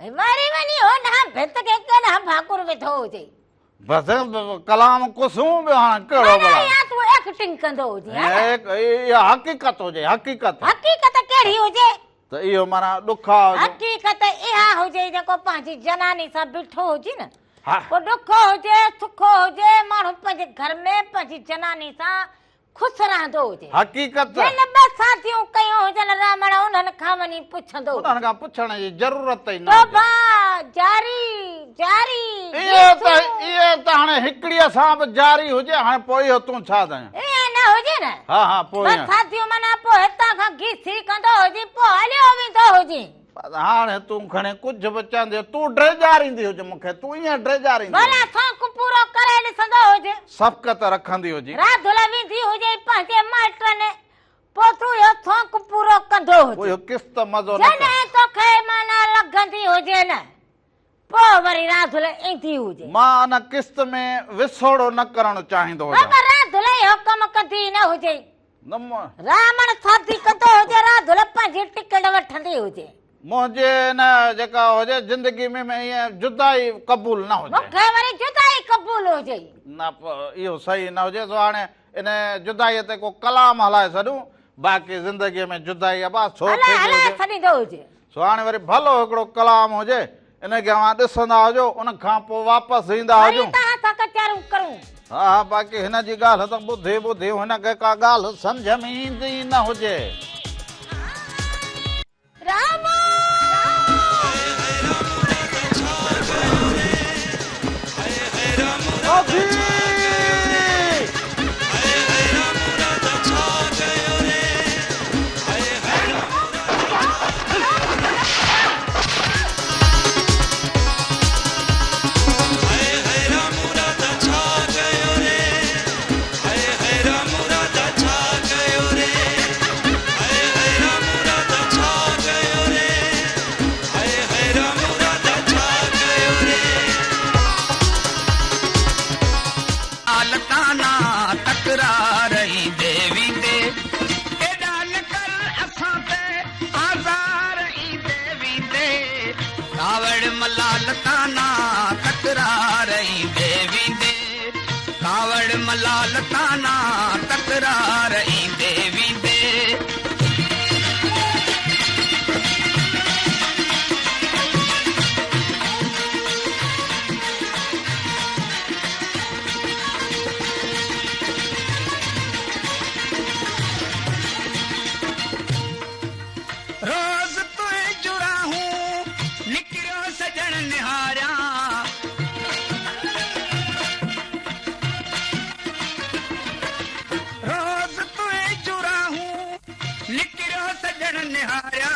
वरी वञी हो न भित खे केॾां भाकुर विधो हुजे। बस कलाम कुसूं ॿियो हाणे कहिड़ो भला। या तूं एक्टिंग कंदो हुजे। इहा हक़ीक़त हुजे, हक़ीक़त। हक़ीक़त कहिड़ी हुजे? त इहो माना ॾुखा हुजे। हक़ीक़त इहा हुजे जेको पंहिंजी जनानी सां बीठो हुजे न, पोइ ॾुखो हुजे सुखो हुजे, माण्हू पंहिंजे घर में पंहिंजी जनानी सां ख़ुशि रहंदो हुजे। हक़ीक़त जिन ॿ शादियूं कयूं हुजनि रामण, उन्हनि खां वञी पुछंदो। उन्हनि खां पुछण जी ज़रूरत ई न। तौबा जारी जारी। इहे त हाणे हिकिड़ीअ सां बि जारी हुजे, हाणे पोइ इहो तूं छा थई? ईअं न हुजे न। हा हा, पोइ ॿ शादियूं माना पोइ हितां खां घिसी कंदो हुजे, पोइ हलियो वेंदो हुजे। हाणे तूं खणे कुझु बि चवंदी, तूं ड्रेजारींदी हुजे मूंखे, तूं ईअं ड्रेजारींदी। भला शौक़ पूरो करे ॾिसंदो हुजे, शफ़क़त रखंदी हुजे। राधुल वेंदी हुजे पंहिंजे माइटनि, पोइ तूं इहो शौक़ पूरो कंदो हुजे। पोइ इहो किस्त मज़ो न। जॾहिं तोखे माना लॻंदी हुजे न, पोइ वरी राधुल ईंदी हुजे। मां अन किस्त में विसोड़ो न करणु चाहींदो हुजां। पर राधुल इहो कमु कंदी न हुजे। रामण शादी कंदो हुजे, राधुल पंहिंजी टिकट वठंदी हुजे। मुंहिंजे न जेका हुजे ज़िंदगी में ईअं जुदाई क़बूल न हुजे। मूंखे वरी जुदाई क़बूल हुजे न, इहो सही न हुजे। सो हाणे इन जुदाईअ ते को कलाम हलाए छॾूं, बाक़ी ज़िंदगीअ में जुदाई अबा छो छॾींदो हुजे। सो हाणे वरी भलो हिकिड़ो कलाम हुजे, इन खे अव्हां ॾिसंदा हुजो, उन खां पोइ वापसि ईंदा हुजूं। हा हा, बाक़ी हिन जी ॻाल्हि त ॿुधी ॿुधी हुनखे का ॻाल्हि सम्झ में ईंदी न हुजे। तकरार ईंदे वेंदे। रोज़ तुंहिंजो राहूं निकिरियो सॼण निहारियां, निहारिया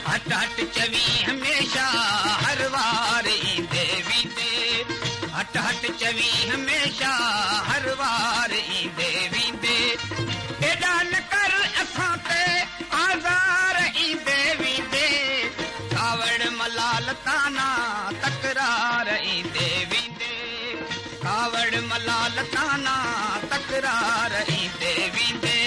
हट हट चवी हमेशा हर वार ईंदे वेंदे, हट हट चवी हमेशा हर वार ईंदे वेंदे। एॾा न कर असां ते आज़ार ईंदे वेंदे, कावड़ मलाल ताना तकरार ईंदे वेंदे, कावड़ मलाल ताना तकरार ईंदे वेंदे।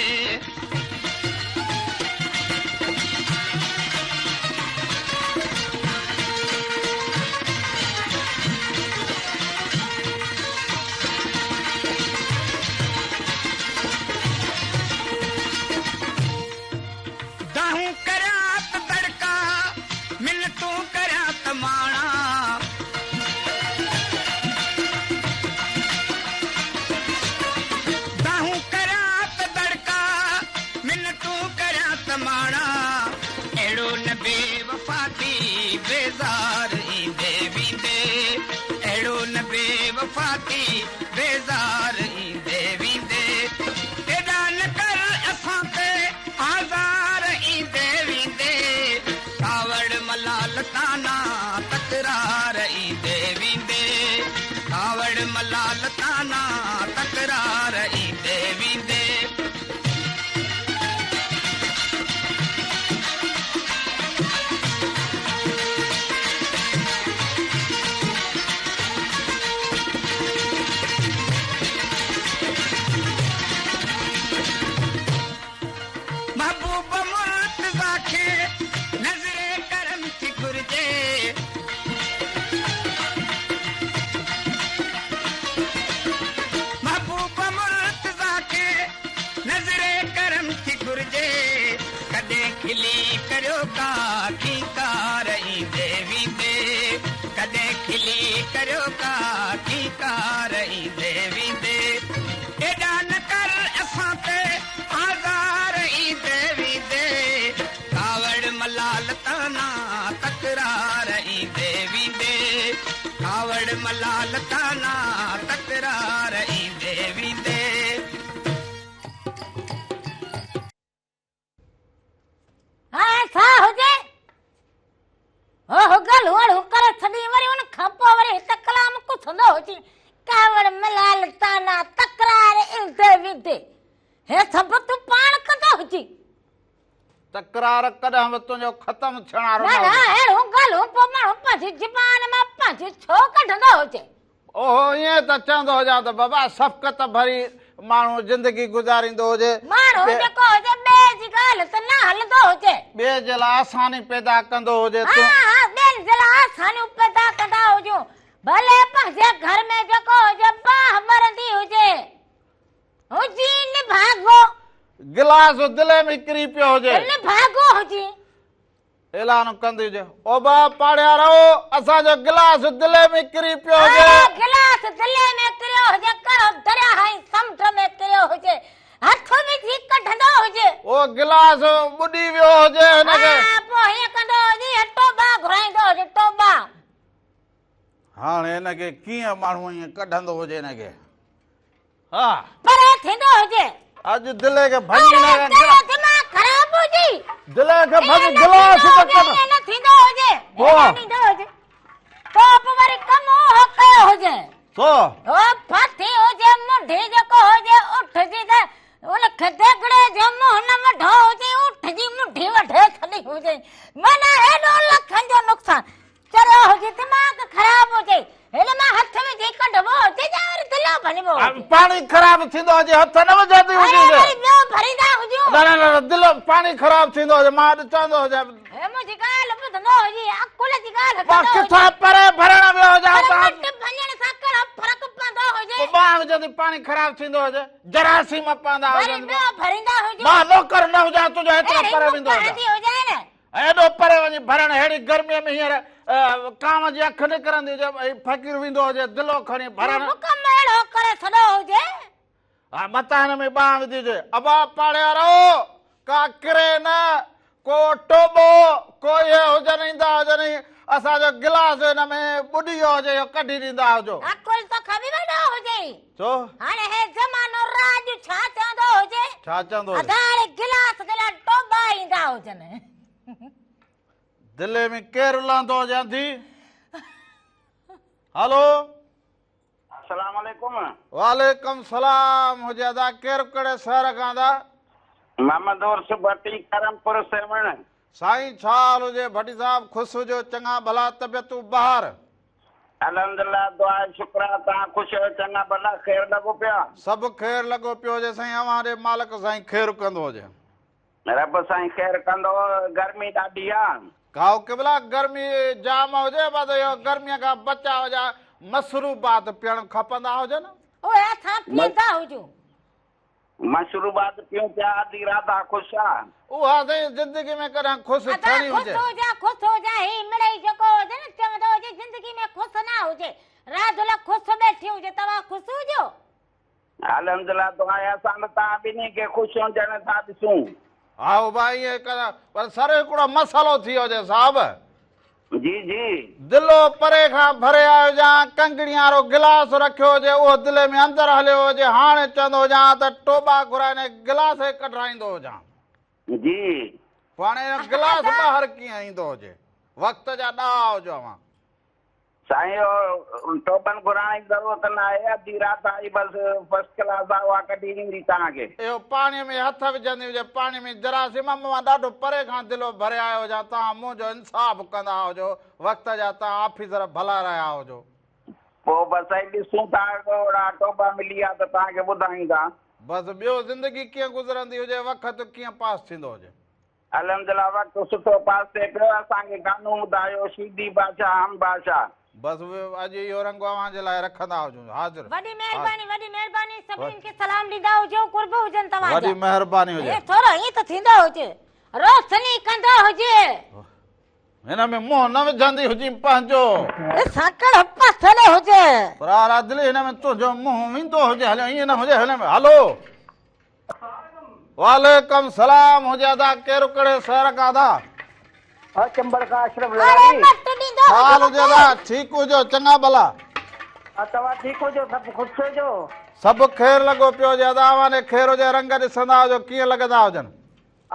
ईंदे वेंदे, कावड़ मलाल ताना तकरार ईंदे वेंदे। महबूब मुर्तज़ा खे नज़रे करम थी घुर्जे, महबूब मुर्तज़ा खे नज़रे करम थी घुर्जे, कॾहिं खिली करियो का खींकार ईंदे वेंदे, कॾहिं खिली करियो का खींकार ईंदे वेंदे। एॾा न कर असां ते आज़ार ईंदे वेंदे, कावड़ मलाल ताना तकरार ईंदे वेंदे, कावड़ मलाल ताना तकरार ईंदे वेंदे। हा छा हुजे हो हो ॻाल्हियूं अहिड़ियूं करे छॾी, वरी उन खां पोइ वरी हिते कलाम कुथंदो हुजे, कावड़ मलाल ताना तकरार ईंदे वेंदे, हे सभु तूं पाण कंदो हुजी। तकरार कॾहिं बि तुंहिंजो ख़तमु थियण वारो न न न हुजे। अहिड़ियूं ॻाल्हियूं पोइ माण्हू पंहिंजी ज़बान मां पंहिंजी छो कढंदो हुजे। ओहो ईअं त चवंदो हुजां त बाबा शफ़क़त भरी माण्हू ज़िंदगी गुज़ारींदो हुजे, माण्हू जेको हुजे ॿिए जी ॻाल्हि त न हलंदो हुजे, ॿिए जे लाइ आसानी पैदा कंदो हुजे। हा हा, ॿियनि जे लाइ आसानियूं पैदा कंदा हुजूं, भले पंहिंजे घर में जेको हुजे बाहि ॿरंदी हुजे, हुजी निभागो, गिलास दिले में किरी पियो हुजे, निभागो हुजी, ऐलान कंदी हुजे, ओ बा पाड़िया रहो, असांजो गिलास दिले में किरी पियो हुजे, गिलास दिले में किरियो हुजे, करो दरिया ऐं समुंड में किरियो हुजे, हथ विझी कढंदो हुजे, ओ गिलास ॿुॾी वियो हुजे हुनखे, पोइ हीअं कंदो हुजे, टोबा घुराईंदो हुजे, टोबा। हाणे हिनखे कीअं माण्हू ईअं कढंदो हुजे हिनखे, हा परे थींदो हुजे। अॼु दिले खे भञी न, दिमाग़ ख़राब हुजे, दिले खे भञ गिलास त कढ, न थींदो हुजे, ईअं हुजे, तो वरी कमु उहो कयो हुजे, तो ओ फाथी हुजे, मुंढी जेको हुजे, उठ जी त उनखे देगड़े जो मुंहुं न वढो हुजे, उठ जी मुंढी वढे छॾी हुजे, माना हेॾो लखनि जो नुक़सान चरियो हुजे, दिमाग़ ख़राब हुजे, हिन मां हथ विझी कढबो हुजे या वरी दिलो भञिबो हुजे, पाणी ख़राब थींदो हुजे, हथ न विझंदी हुजे, वरी ॿियो भरींदा हुजूं, न न न दिल पाणी ख़राब थींदो हुजे, मां अॼु चवंदो हुजे, हे मुंहिंजी ॻाल्हि ॿुधंदो हुजे, अकुल जी ॻाल्हि मां किथां परे भरण वियो हुजां, मट भञण सां कहिड़ो फ़र्क़ु पवंदो हुजे, पोइ मां विझंदी पाणी ख़राब थींदो हुजे, जरासीम पवंदा वरी हुजनि, ॿियो भरींदा हुजूं, मां नौकर न हुजां तुंहिंजो, हेतिरो परे वेंदो हुजां, एॾो परे वञी भरण, अहिड़ी गर्मीअ में हींअर कांव जी अखि निकिरंदी हुजे, फ़क़ीर वेंदो हुजे दिलो खणी भरण, कमु अहिड़ो करे छॾो हुजे, हा मतां हिन में ॿाह विधी हुजे, अबा पाड़िया रहो, का किरे न, को टोबो को इहे हुजनि, ईंदा हुजनि, असांजो गिलास हिन में ॿुॾी वियो हुजे, इहो कढी ॾींदा हुजो, अकुल तोखे बि वॾो हुजे, छो हाणे हे ज़मानो राज छा चवंदो हुजे, छा चवंदो हुजे, अदा हाणे गिलास जे लाइ टोबा ईंदा हुजनि। दिले में केरु लहंदो हुजे अंधी। हलो, अस्सलाम वालेकुम। वालेकुम सलाम हुजे अदा, केरु कहिड़े शहर खां अदा? मोहम्मद उर्स भट्टी, करमपुर सेवण। साईं छा हाल हुजे भट्टी साहब? ख़ुशि हुजो, चङा भला, तबियतूं बहार? अल्हम्दुलिल्लाह, दुआ शुक्र आहे, तव्हां ख़ुशि आहियो, चङा भला, ख़ैर लॻो पियो आहे? सभु ख़ैर लॻो पियो हुजे साईं, अव्हां जे मालिक साईं ख़ैर कंदो हुजे। रब साईं ख़ैर कंदो। गर्मी ॾाढी आहे। खाओ किबला, गर्मी जाम हुजे, बसि इहो गर्मीअ खां बचाव जा मशरूबात पीअण खपंदा हुजनि। उहे असां पीअंदा हुजूं। मशरूबात पीऊं पिया, अधी राति आहे, ख़ुशि आहे। उहा साईं ज़िंदगी में कॾहिं ख़ुशि थियणी हुजे। ख़ुशि हुजां, ख़ुशि हुजां, ही मिड़ई जेको हुजे न, चवंदो हुजे ज़िंदगी में ख़ुशि न हुजे, रात लाइ ख़ुशि वेठी हुजे, तव्हां ख़ुशि हुजो। अल्हम्दुलिल्लाह, दुआ आहे असां त तव्हां ॿिन्ही खे ख़ुशि हुजण था ॾिसूं। हा भाई, ईअं करा, पर सर हिकिड़ो मसइलो थी वियो हुजे साहब। जी जी। दिलो परे खां भरे आयो हुजां, कंगणी वारो गिलास रखियो हुजे, उहो दिले में अंदरि हलियो हुजे, हाणे चवंदो हुजां त टोबा घुराए हिन गिलास खे कढाईंदो हुजां। जी। पोइ हाणे गिलास ॿाहिरि कीअं ईंदो हुजे? वक़्त जा ॾाह हुजो अव्हां। سائين اهو ٽوپن گهرائڻ جي ضرورت نه آهي اڌي رات آئي بس فرسٽ ڪلاس آ اها ڪڍي ڏيندي توهان کي. اهو پاڻي ۾ هٿ وجهندي هجي پاڻي ۾ جراثيم مان ڏاڍو پري کان دلو ڀري آيو هجان توهان منهنجو انصاف ڪندا هجو وقت جا توهان آفيسر ڀلا رهيا هجو. پوء بس سائين ڏسون ٿا اهڙا ٽوپا ملي ويا ته توهان کي ٻڌايون ٿا. بس ٻيو زندگي ڪيئن گذرندي هجي وقت ڪيئن پاس ٿيندو هجي. الحمدلله وقت سٺو پاس ٿئي پيو اسان کي گانو ٻڌايو شيدي بادشاهه هم بادشاهه. بس اڄ اهو رنگ اوهان جي لاء رکندا هجون حاضر. وڏي مهرباني وڏي مهرباني سڀني کي سلام ڏيندا هجو قرب هجن توهان جا. وڏي مهرباني هجي. هي ٿورو ائين ته ٿيندو هجي روشني ڪندو هجي. هن ۾ منهن نه وجهندي هجين پنهنجو. ڏسان ڪهڙو پاسي ڏي هجي. پر ادلي هن ۾ تنهنجو منهن ويندو هجي هليو ائين نه هجي هن ۾ هلو. وعليڪم سلام هجي ادا ڪير ڪهڙي شهر کان ادا. ها چمبڙ کان اشرف لغاري. حال هجي ادا ٺيڪ هجو چڱا ڀلا. ها توهان ٺيڪ هجو سڀ خوش هجو. سڀ خير لڳو پيو هجي ادا اوهان ڏي خير هجي رنگ ڏسندا هجو ڪيئن لڳندا هجن.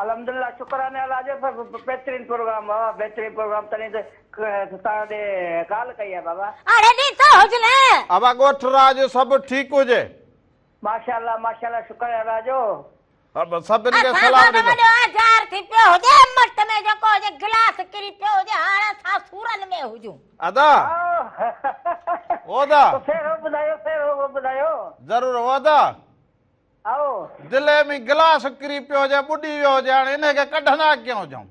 الحمدلله شڪر آهي الله جو سڀ بهترين پروگرام بابا بهترين پروگرام تڏهن ته توهان ڏي ڪال ڪئي آهي بابا. اڙي ڏيندا هجن. ابا ڳوٺ راڄ سڀ ٺيڪ هجي. ماشاءالله ماشاءالله شڪر آهي الله جو. سڀني کي سلام اسان سان ته ڏيندو. وڏو آزار ٿي پيو هجي مٽ ۾ جيڪو هجي گلاس ڪري پيو هجي هاڻ اسان سورن ۾ هجون. ادا او ادا. سهرو ٻڌايو سهرو ٻڌايو. ضرور او ادا. او. دلي ۾ گلاس ڪري پيو هجي ٻڏي ويو هجي هاڻي انهي کي ڪڍندا ڪيئن هجون.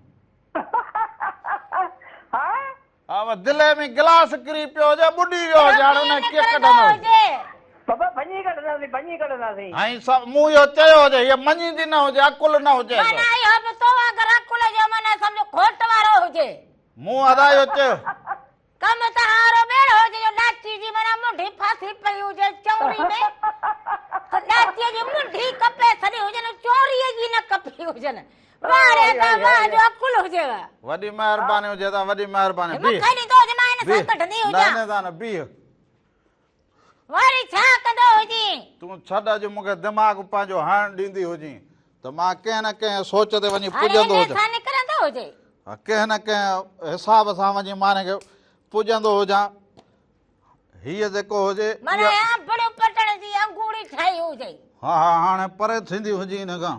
ها دلي ۾ گلاس ڪري پيو هجي ٻڏي ويو هجي هاڻي ان کي ڪيئن ڪڍندو هجي. بابا ڀڃي ڪڍنداسين ڀڃي ڪڍنداسين. ۽ مون اهو چيو هجي هيء مڃيندي نه هجي عقل نه هجيس. معنيٰ اهو به تو وانگر عقل جو معنيٰ سمجهه کوٽ وارو هجي. مون ادا اهو چيو. ڪم ته هارو ٻيڙو هجي جو ڏاچي جي معنيٰ منڍي ڦاسي پئي هجي چونري ۾ ته ڏاچيء جي منڍي ڪپي ڇڏي هجن چونريء جي نه ڪپي هجن. واهه ري ادا واهه جو عقل هجيو. وڏي مهرباني هجي ادا وڏي مهرباني مون بيهه کي ڏيندو هجي مان هن سان ڪڍندي بيهه هجان. نه نه نه بيهه. وري ڇا ڪندو هجين. تون ڇڏ اڄ مون کي دماغ پنهنجو هڻڻ ڏيندي هجين ته مان ڪنهن نه ڪنهن سوچ تي وڃي هاڻي پڄندو انهي هجان. سان نڪرندو هجي. ها ڪنهن نه ڪنهن حساب سان وڃي مان هن کي پڄندو هجان. هيء جيڪو هجي. معنيٰ هي انبڙيون پٽڻ جي انگوڙي ٺاهي هجي. ها ها هاڻي پري ٿيندي هجي هن کان.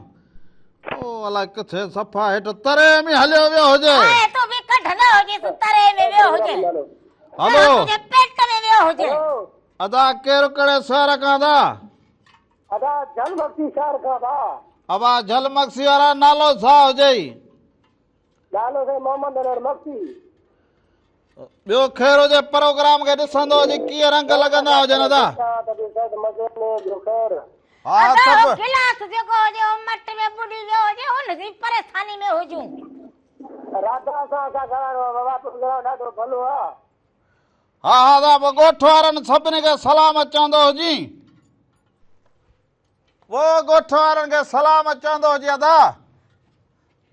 او الائي ڪٿي صفا هيٺ تري ۾ هليو ويو هجي. هاڻي تون به ڪڍندو هجيس تري ۾ ويو هجي. هلو. تنهنجي پيٽ ۾ ويو هجي. ادا ڪير ڪهڙي شهر کان ادا. ادا جهل مگسي شهر کان ڀاء. ابا جهل مگسي وارا نالو ڇا هجئي. نالو سائين محمد انور مگسي. ٻيو خير هجي پروگرام کي ڏسندو هجي ڪيئن رنگ لڳندا هجن ادا. ها ادا سڀ. هو گلاس جيڪو هجي هو مٽ ۾ ٻڏي ويو هجي هن جي پريشاني ۾ هجون. راڌا سان اسان ڳالهائڻو آ بابا پروگرام ڏاڍو ڀلو آ. ها ها ادا ڳوٺ وارن سڀني کي سلام چوندو هجين. وو ڳوٺ وارن کي سلام چوندو هجي ادا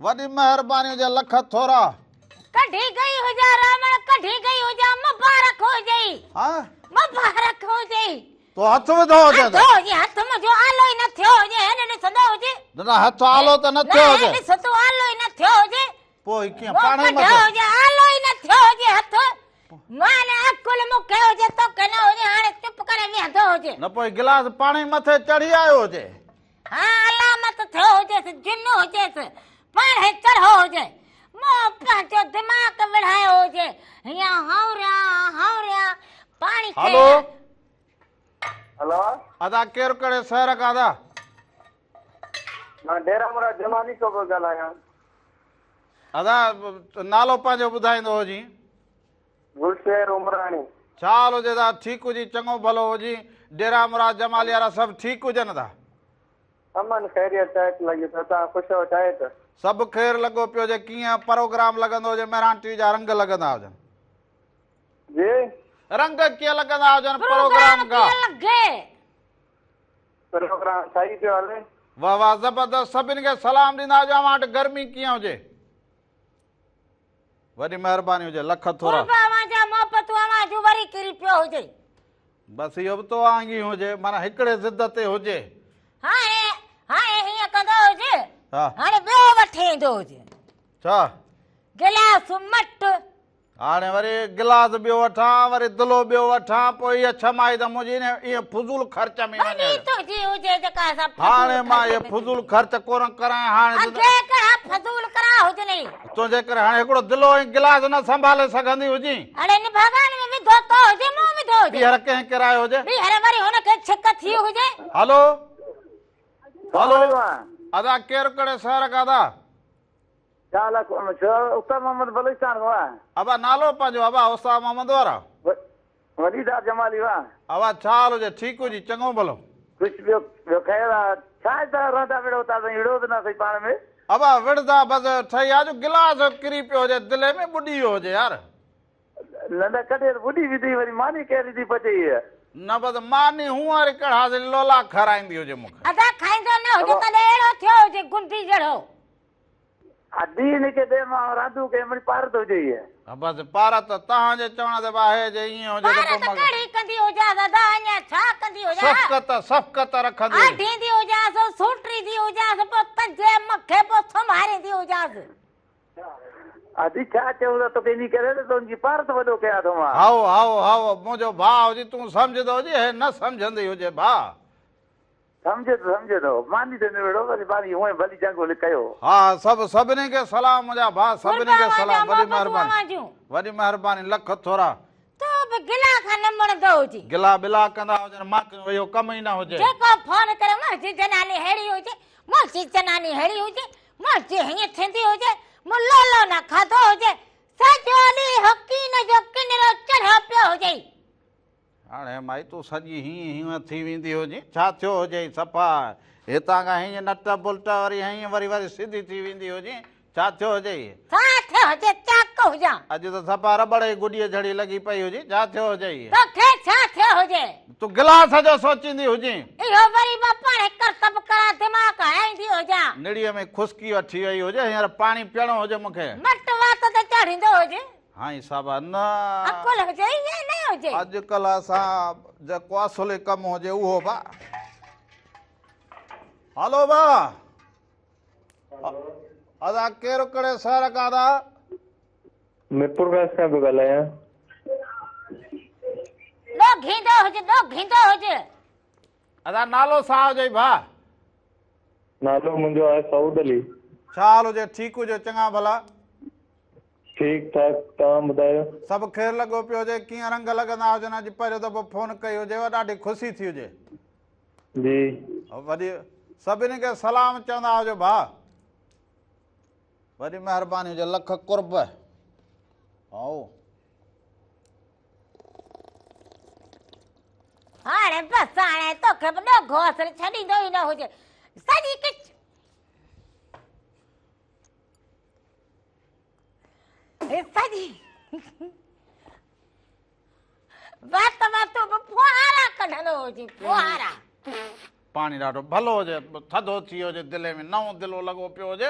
وڏي مهرباني هجي لک ٿورا. ڪڍي گئي هجان رامڻ ڪڍي گئي هجان مبارڪ هجئي ها مبارڪ هجئي. تو هٿ وڌو هجي هٿ هجي هٿ منهنجو آلو ئي نه ٿيو هجي هيڏي ڏسندو هجي. نه نه هٿ آلو ته نه ٿيو هجي. نه هيڏي ڏس تون آلو ئي نه ٿيو هجي. پوء هي ڪيئن پاڻ ئي مٿي هجي آلو ئي نه ٿيو هجي هٿ مان عقل مون کي هجي توکي نه هجي هاڻي چپ ڪري ويهندو هجي. نه پوء گلاس پاڻ ئي مٿي چڙهي آيو هجي. ها علامت ٿيو هجيس جن هجيس پاڻهي چڙهيو هجي مون پنهنجو دماغ وڙهايو هجي هيئن هوريان هوريان پاڻي کي. هلو. هلو. ادا ڪير ڪهڙي شهر کان ادا. مان ڊيرا مراد جمالي کان پيو ڳالهايان. ادا نالو پنهنجو ٻڌائيندو هجين. گلشير عمراڻي. ڇا حال هجي ادا ٺيڪ هجي چڱو ڀلو هجين ڊيرا مراد جمالي وارا سڀ ٺيڪ هجن ادا. امن خيريت ٽائيٽ لڳي پيو توهان خوش هو ٽائيٽ. سڀ خير لڳو پيو هجي ڪيئن پروگرام لڳندو هجي مهراڻ ٽي وي جا رنگ لڳندا هجن. جي. رنگ ڪيئن لڳندا هجن پروگرام ڪيئن لڳي. پروگرام صحيح پيو هلي. واه واه زبردست سڀني کي سلام ڏيندا هجو اوهان وٽ گرمي ڪيئن هجي. وڏي مهرباني هجي لک ٿورا. قرب اوهان جا محبتون اوهان جون وري ڪري پيو هجي. بس اهو به تو وانگي هجي معنيٰ هڪڙي ضد تي هجي. هاڻي هاڻي هيئن ڪندو هجي. ها. هاڻي ٻيو وٺي ايندو هجي. ڇا؟ گلاس مٽ. هاڻي وري گلاس ٻيو وٺان، وري دلو ٻيو وٺان، پوء اها ڇمائي ته منهنجي ان اهي فضول خرچ ۾ وڃي. وڏي تنهنجي هجي جيڪا اسان فضول هاڻي مان خرچ اهي ۾ فضول خرچ ڪونه ڪرايان هاڻي اڳي ڪهڙا فضول ڪرا هجنئي. تنهنجي ڪري هاڻي هڪڙو دلو ۽ گلاس نه سنڀالي سگهندي هجين. اڙي نڀاڳا ان ۾ وڌو تو هجي مون وڌو هجي. ٻيهر ڪنهن ڪرايو هجي. ٻيهر وري هن کي ڇڪ ٿي هجي. هلو هلو ادا ڪير ڪهڙي شهر کان ادا. استاد محمد بلوچستان کان واه. ابا نالو پنهنجو ابا استاد محمد وارا. ولي داد جمالي واه. ابا ڇا حال هجي ٺيڪ هجي چڱو ڀلو. خوش ٻيو ٻيو خير آ ڇا آهي توهان رهندا وڙهو ٿا سائين وڙهو ته نه سهي پاڻ ۾. ابا وڙهندا بس ٺهي آ جو گلاس ڪري پيو هجي دلي ۾ ٻڏي ويو هجي يار. نه نه ڪڏهن ته ٻڏي ويندي وري ماني ڪير ٿي پچائي. نه بس ماني هونئن وري ڪڙها سين لولا کارائيندي هجي مون کي. ادا کائيندو نه هجي تڏهن اهڙو ٿيو هجي گنڊي جهڙو. ادي هن کي ڏي مان راندون ڪيم وري پارت هجي هي. بس پارت توهان جي چوڻ تي به آهي جي ائين هجي ته پوء پارت ڪهڙي ڪندي هجانس ادا اڃا ڇا ڪندي هجان. شفقت شفقت رکندي هجي. آڍيندي هجانس سوٽريندي هجانس پوء تنجي مکي پوء سمهاريندي هجانس. ادي ڇا چئون ٿا توکي انهي ڪري ته تنهنجي پارت وڏو ڪيان ٿو مان. هائو هائو هائو منهنجو ڀاء هجي تون سمجهندو هجي هي نه سمجهندي هجي ڀاء. سمجهي ٿو سمجهي ٿو ماني تي نويڙو وري پاڻ هونئن ڀلي جنگ هلي ڪيو. ها سڀ سڀني کي سلام منهنجا ڀاء سڀني کي قرب سلام اوهان جا وڏي محبتون مهرباني اوهان جون. وڏي مهرباني لک ٿورا. تو به گلا کان نه مڙندو هجي. گلا ٻلا ڪندا هجن مان اهو ڪم ئي نه هجي. جيڪو فون ڪري منهنجي جناني ههڙي هجي منهنجي جناني ههڙي هجي منهنجي هيئن ٿيندي هجي مون لولو نه کاڌو هجي سڄو ڏينهن حقين جو ڪنرو چڙهيو پيو هجئي. هاڻي مائي تون سڄي هيئن هيئن ٿي ويندي هجين، ڇا ٿيو هجئي صفا هتان کان هيئن نٽ بلٽ وري هيئن وري وري سڌي ٿي ويندي هجين، ڇا ٿيو هجئي؟ ڇا ٿيو هجي چاڪ هجان. اڄ ته صفا رٻڙ جي گڏيء جھڙي لڳي پئي هجين، ڇا ٿيو هجئي؟ توکي ڇا ٿيو هجي؟ تون گلاس جو سوچيندي هجين. اهو وري مان پاڻهي ڪرتب ڪران دماغ هڻائيندي هجان. نڙيء ۾ خشڪي وٺي وئي هجي، هينئر پاڻي پيئڻو هجي مون کي. مٽ وات تي چاڙهيندو هجي. هائين صاحب نه. عقل هجي يا نه هجي. اڄ ڪلهه اسان جيڪو اصلي ڪم هجي اهو با. هلو با. ادا ڪير ڪهڙي شهر کان ادا؟ ميرپورخاص کان پيو ڳالهايان. ڏوگهيندو هج ڏوگهيندو هج. ادا نالو ڇا هجئي ڀاء؟ نالو منهنجو آهي سعود علي. ڇا حال هجي ٺيڪ هجو چڱا ڀلا؟ ٺيڪ ٺاڪ توهان ٻڌايو. سڀ خير لڳو پيو هجي ڪيئن رنگ لڳندا هجن اڄ پهريون دفعو فون ڪئي هجيو ڏاڍي خوشي ٿي هجي. جي. وڏي سڀني کي سلام چوندا هجو ڀاء. وڏي مهرباني هجي لک قرب. هائو. هاڻي بس هاڻي توکي به ڏوگهو اصل ڇڏيندو ئي نه هجي سڄي ڪچ سڄي وات مان تون به ڦوهارا ڪڍندو هجين ڦوهارا. پاڻي ڏاڍو ڀلو هجي ٿڌو ٿي ويو هجي دلي ۾ نئون دلو لڳو پيو هجي.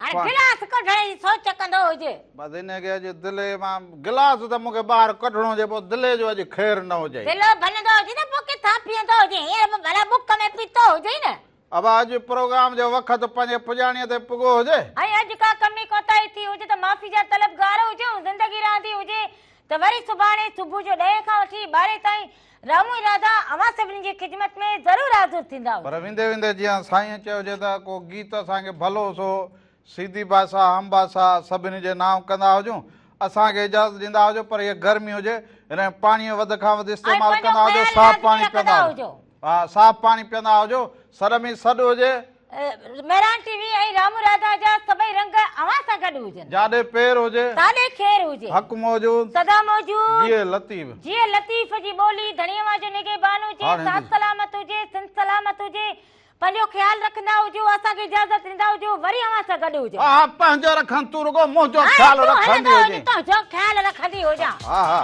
هاڻي گلاس ڪڍڻ جي سوچ ڪندو هجي. بس ان کي اڄ دلي مان گلاس ته مون کي ٻاهر ڪڍڻو هجي پوء دلي جو اڄ خير نه هجي. دلو ڀڃندو هجي ته پوء ڪٿان پيئندو هجي هينئر به ڀلا ٻڪ ۾ پيتو هجئي نه. ابا اڄ پروگرام جو وقت پنهنجي پڄاڻيء تي پڳو هجي. ۽ اڄ ڪا ڪمي ڪوتاهي ٿي هجي ته معافي جا طلبگار هجون. زندگي رهندي هجي ته وري سڀاڻي صبح جو ڏهين کان وٺي ٻارهين تائين رامو ۽ راڌا اوهان سڀني جي خدمت ۾ ضرور حاضر ٿيندا هجون. پر ويندي ويندي جيئن سائينء چيو هجي ته ڪو گيت اسان کي ڀلو سو سيدي بادشاهه هم بادشاهه سڀني جي نانء ڪندا هجون. اسان کي اجازت ڏيندا هجو پر هيء گرمي هجي هن ۾ پاڻيء وڌ کان وڌ ۽ استعمال پنهنجو ڪندا هجو خيال صاف لازمي پاڻي رکندا پيئندا هجو. هجو. ها صاف پاڻي پيئندا هجو سڏ ۾ سڏ هجي. مهراڻ ٽي وي ۽ رامو راڌا جا سڀئي رنگ اوهان سان گڏ هجن. جاڏي پير هجي. تاڏي خير هجي. حق موجود. سدا موجود. جيئي لطيف. جيئي لطيف جي ٻولي ڌڻي اوهان جو نگهبان هجي هاڻي ساٿ سلامت هجي سنڌ سلامت هجي پنهنجو خيال رکندا هجو اسان کي اجازت ڏيندا هجو وري اوهان سان گڏ هجون. ها ها پنهنجو رکان تون رڳو منهنجو هاڻي خيال تون رکندي هلندو هج هجين. تنهنجو خيال رکندي هجان. ها ها.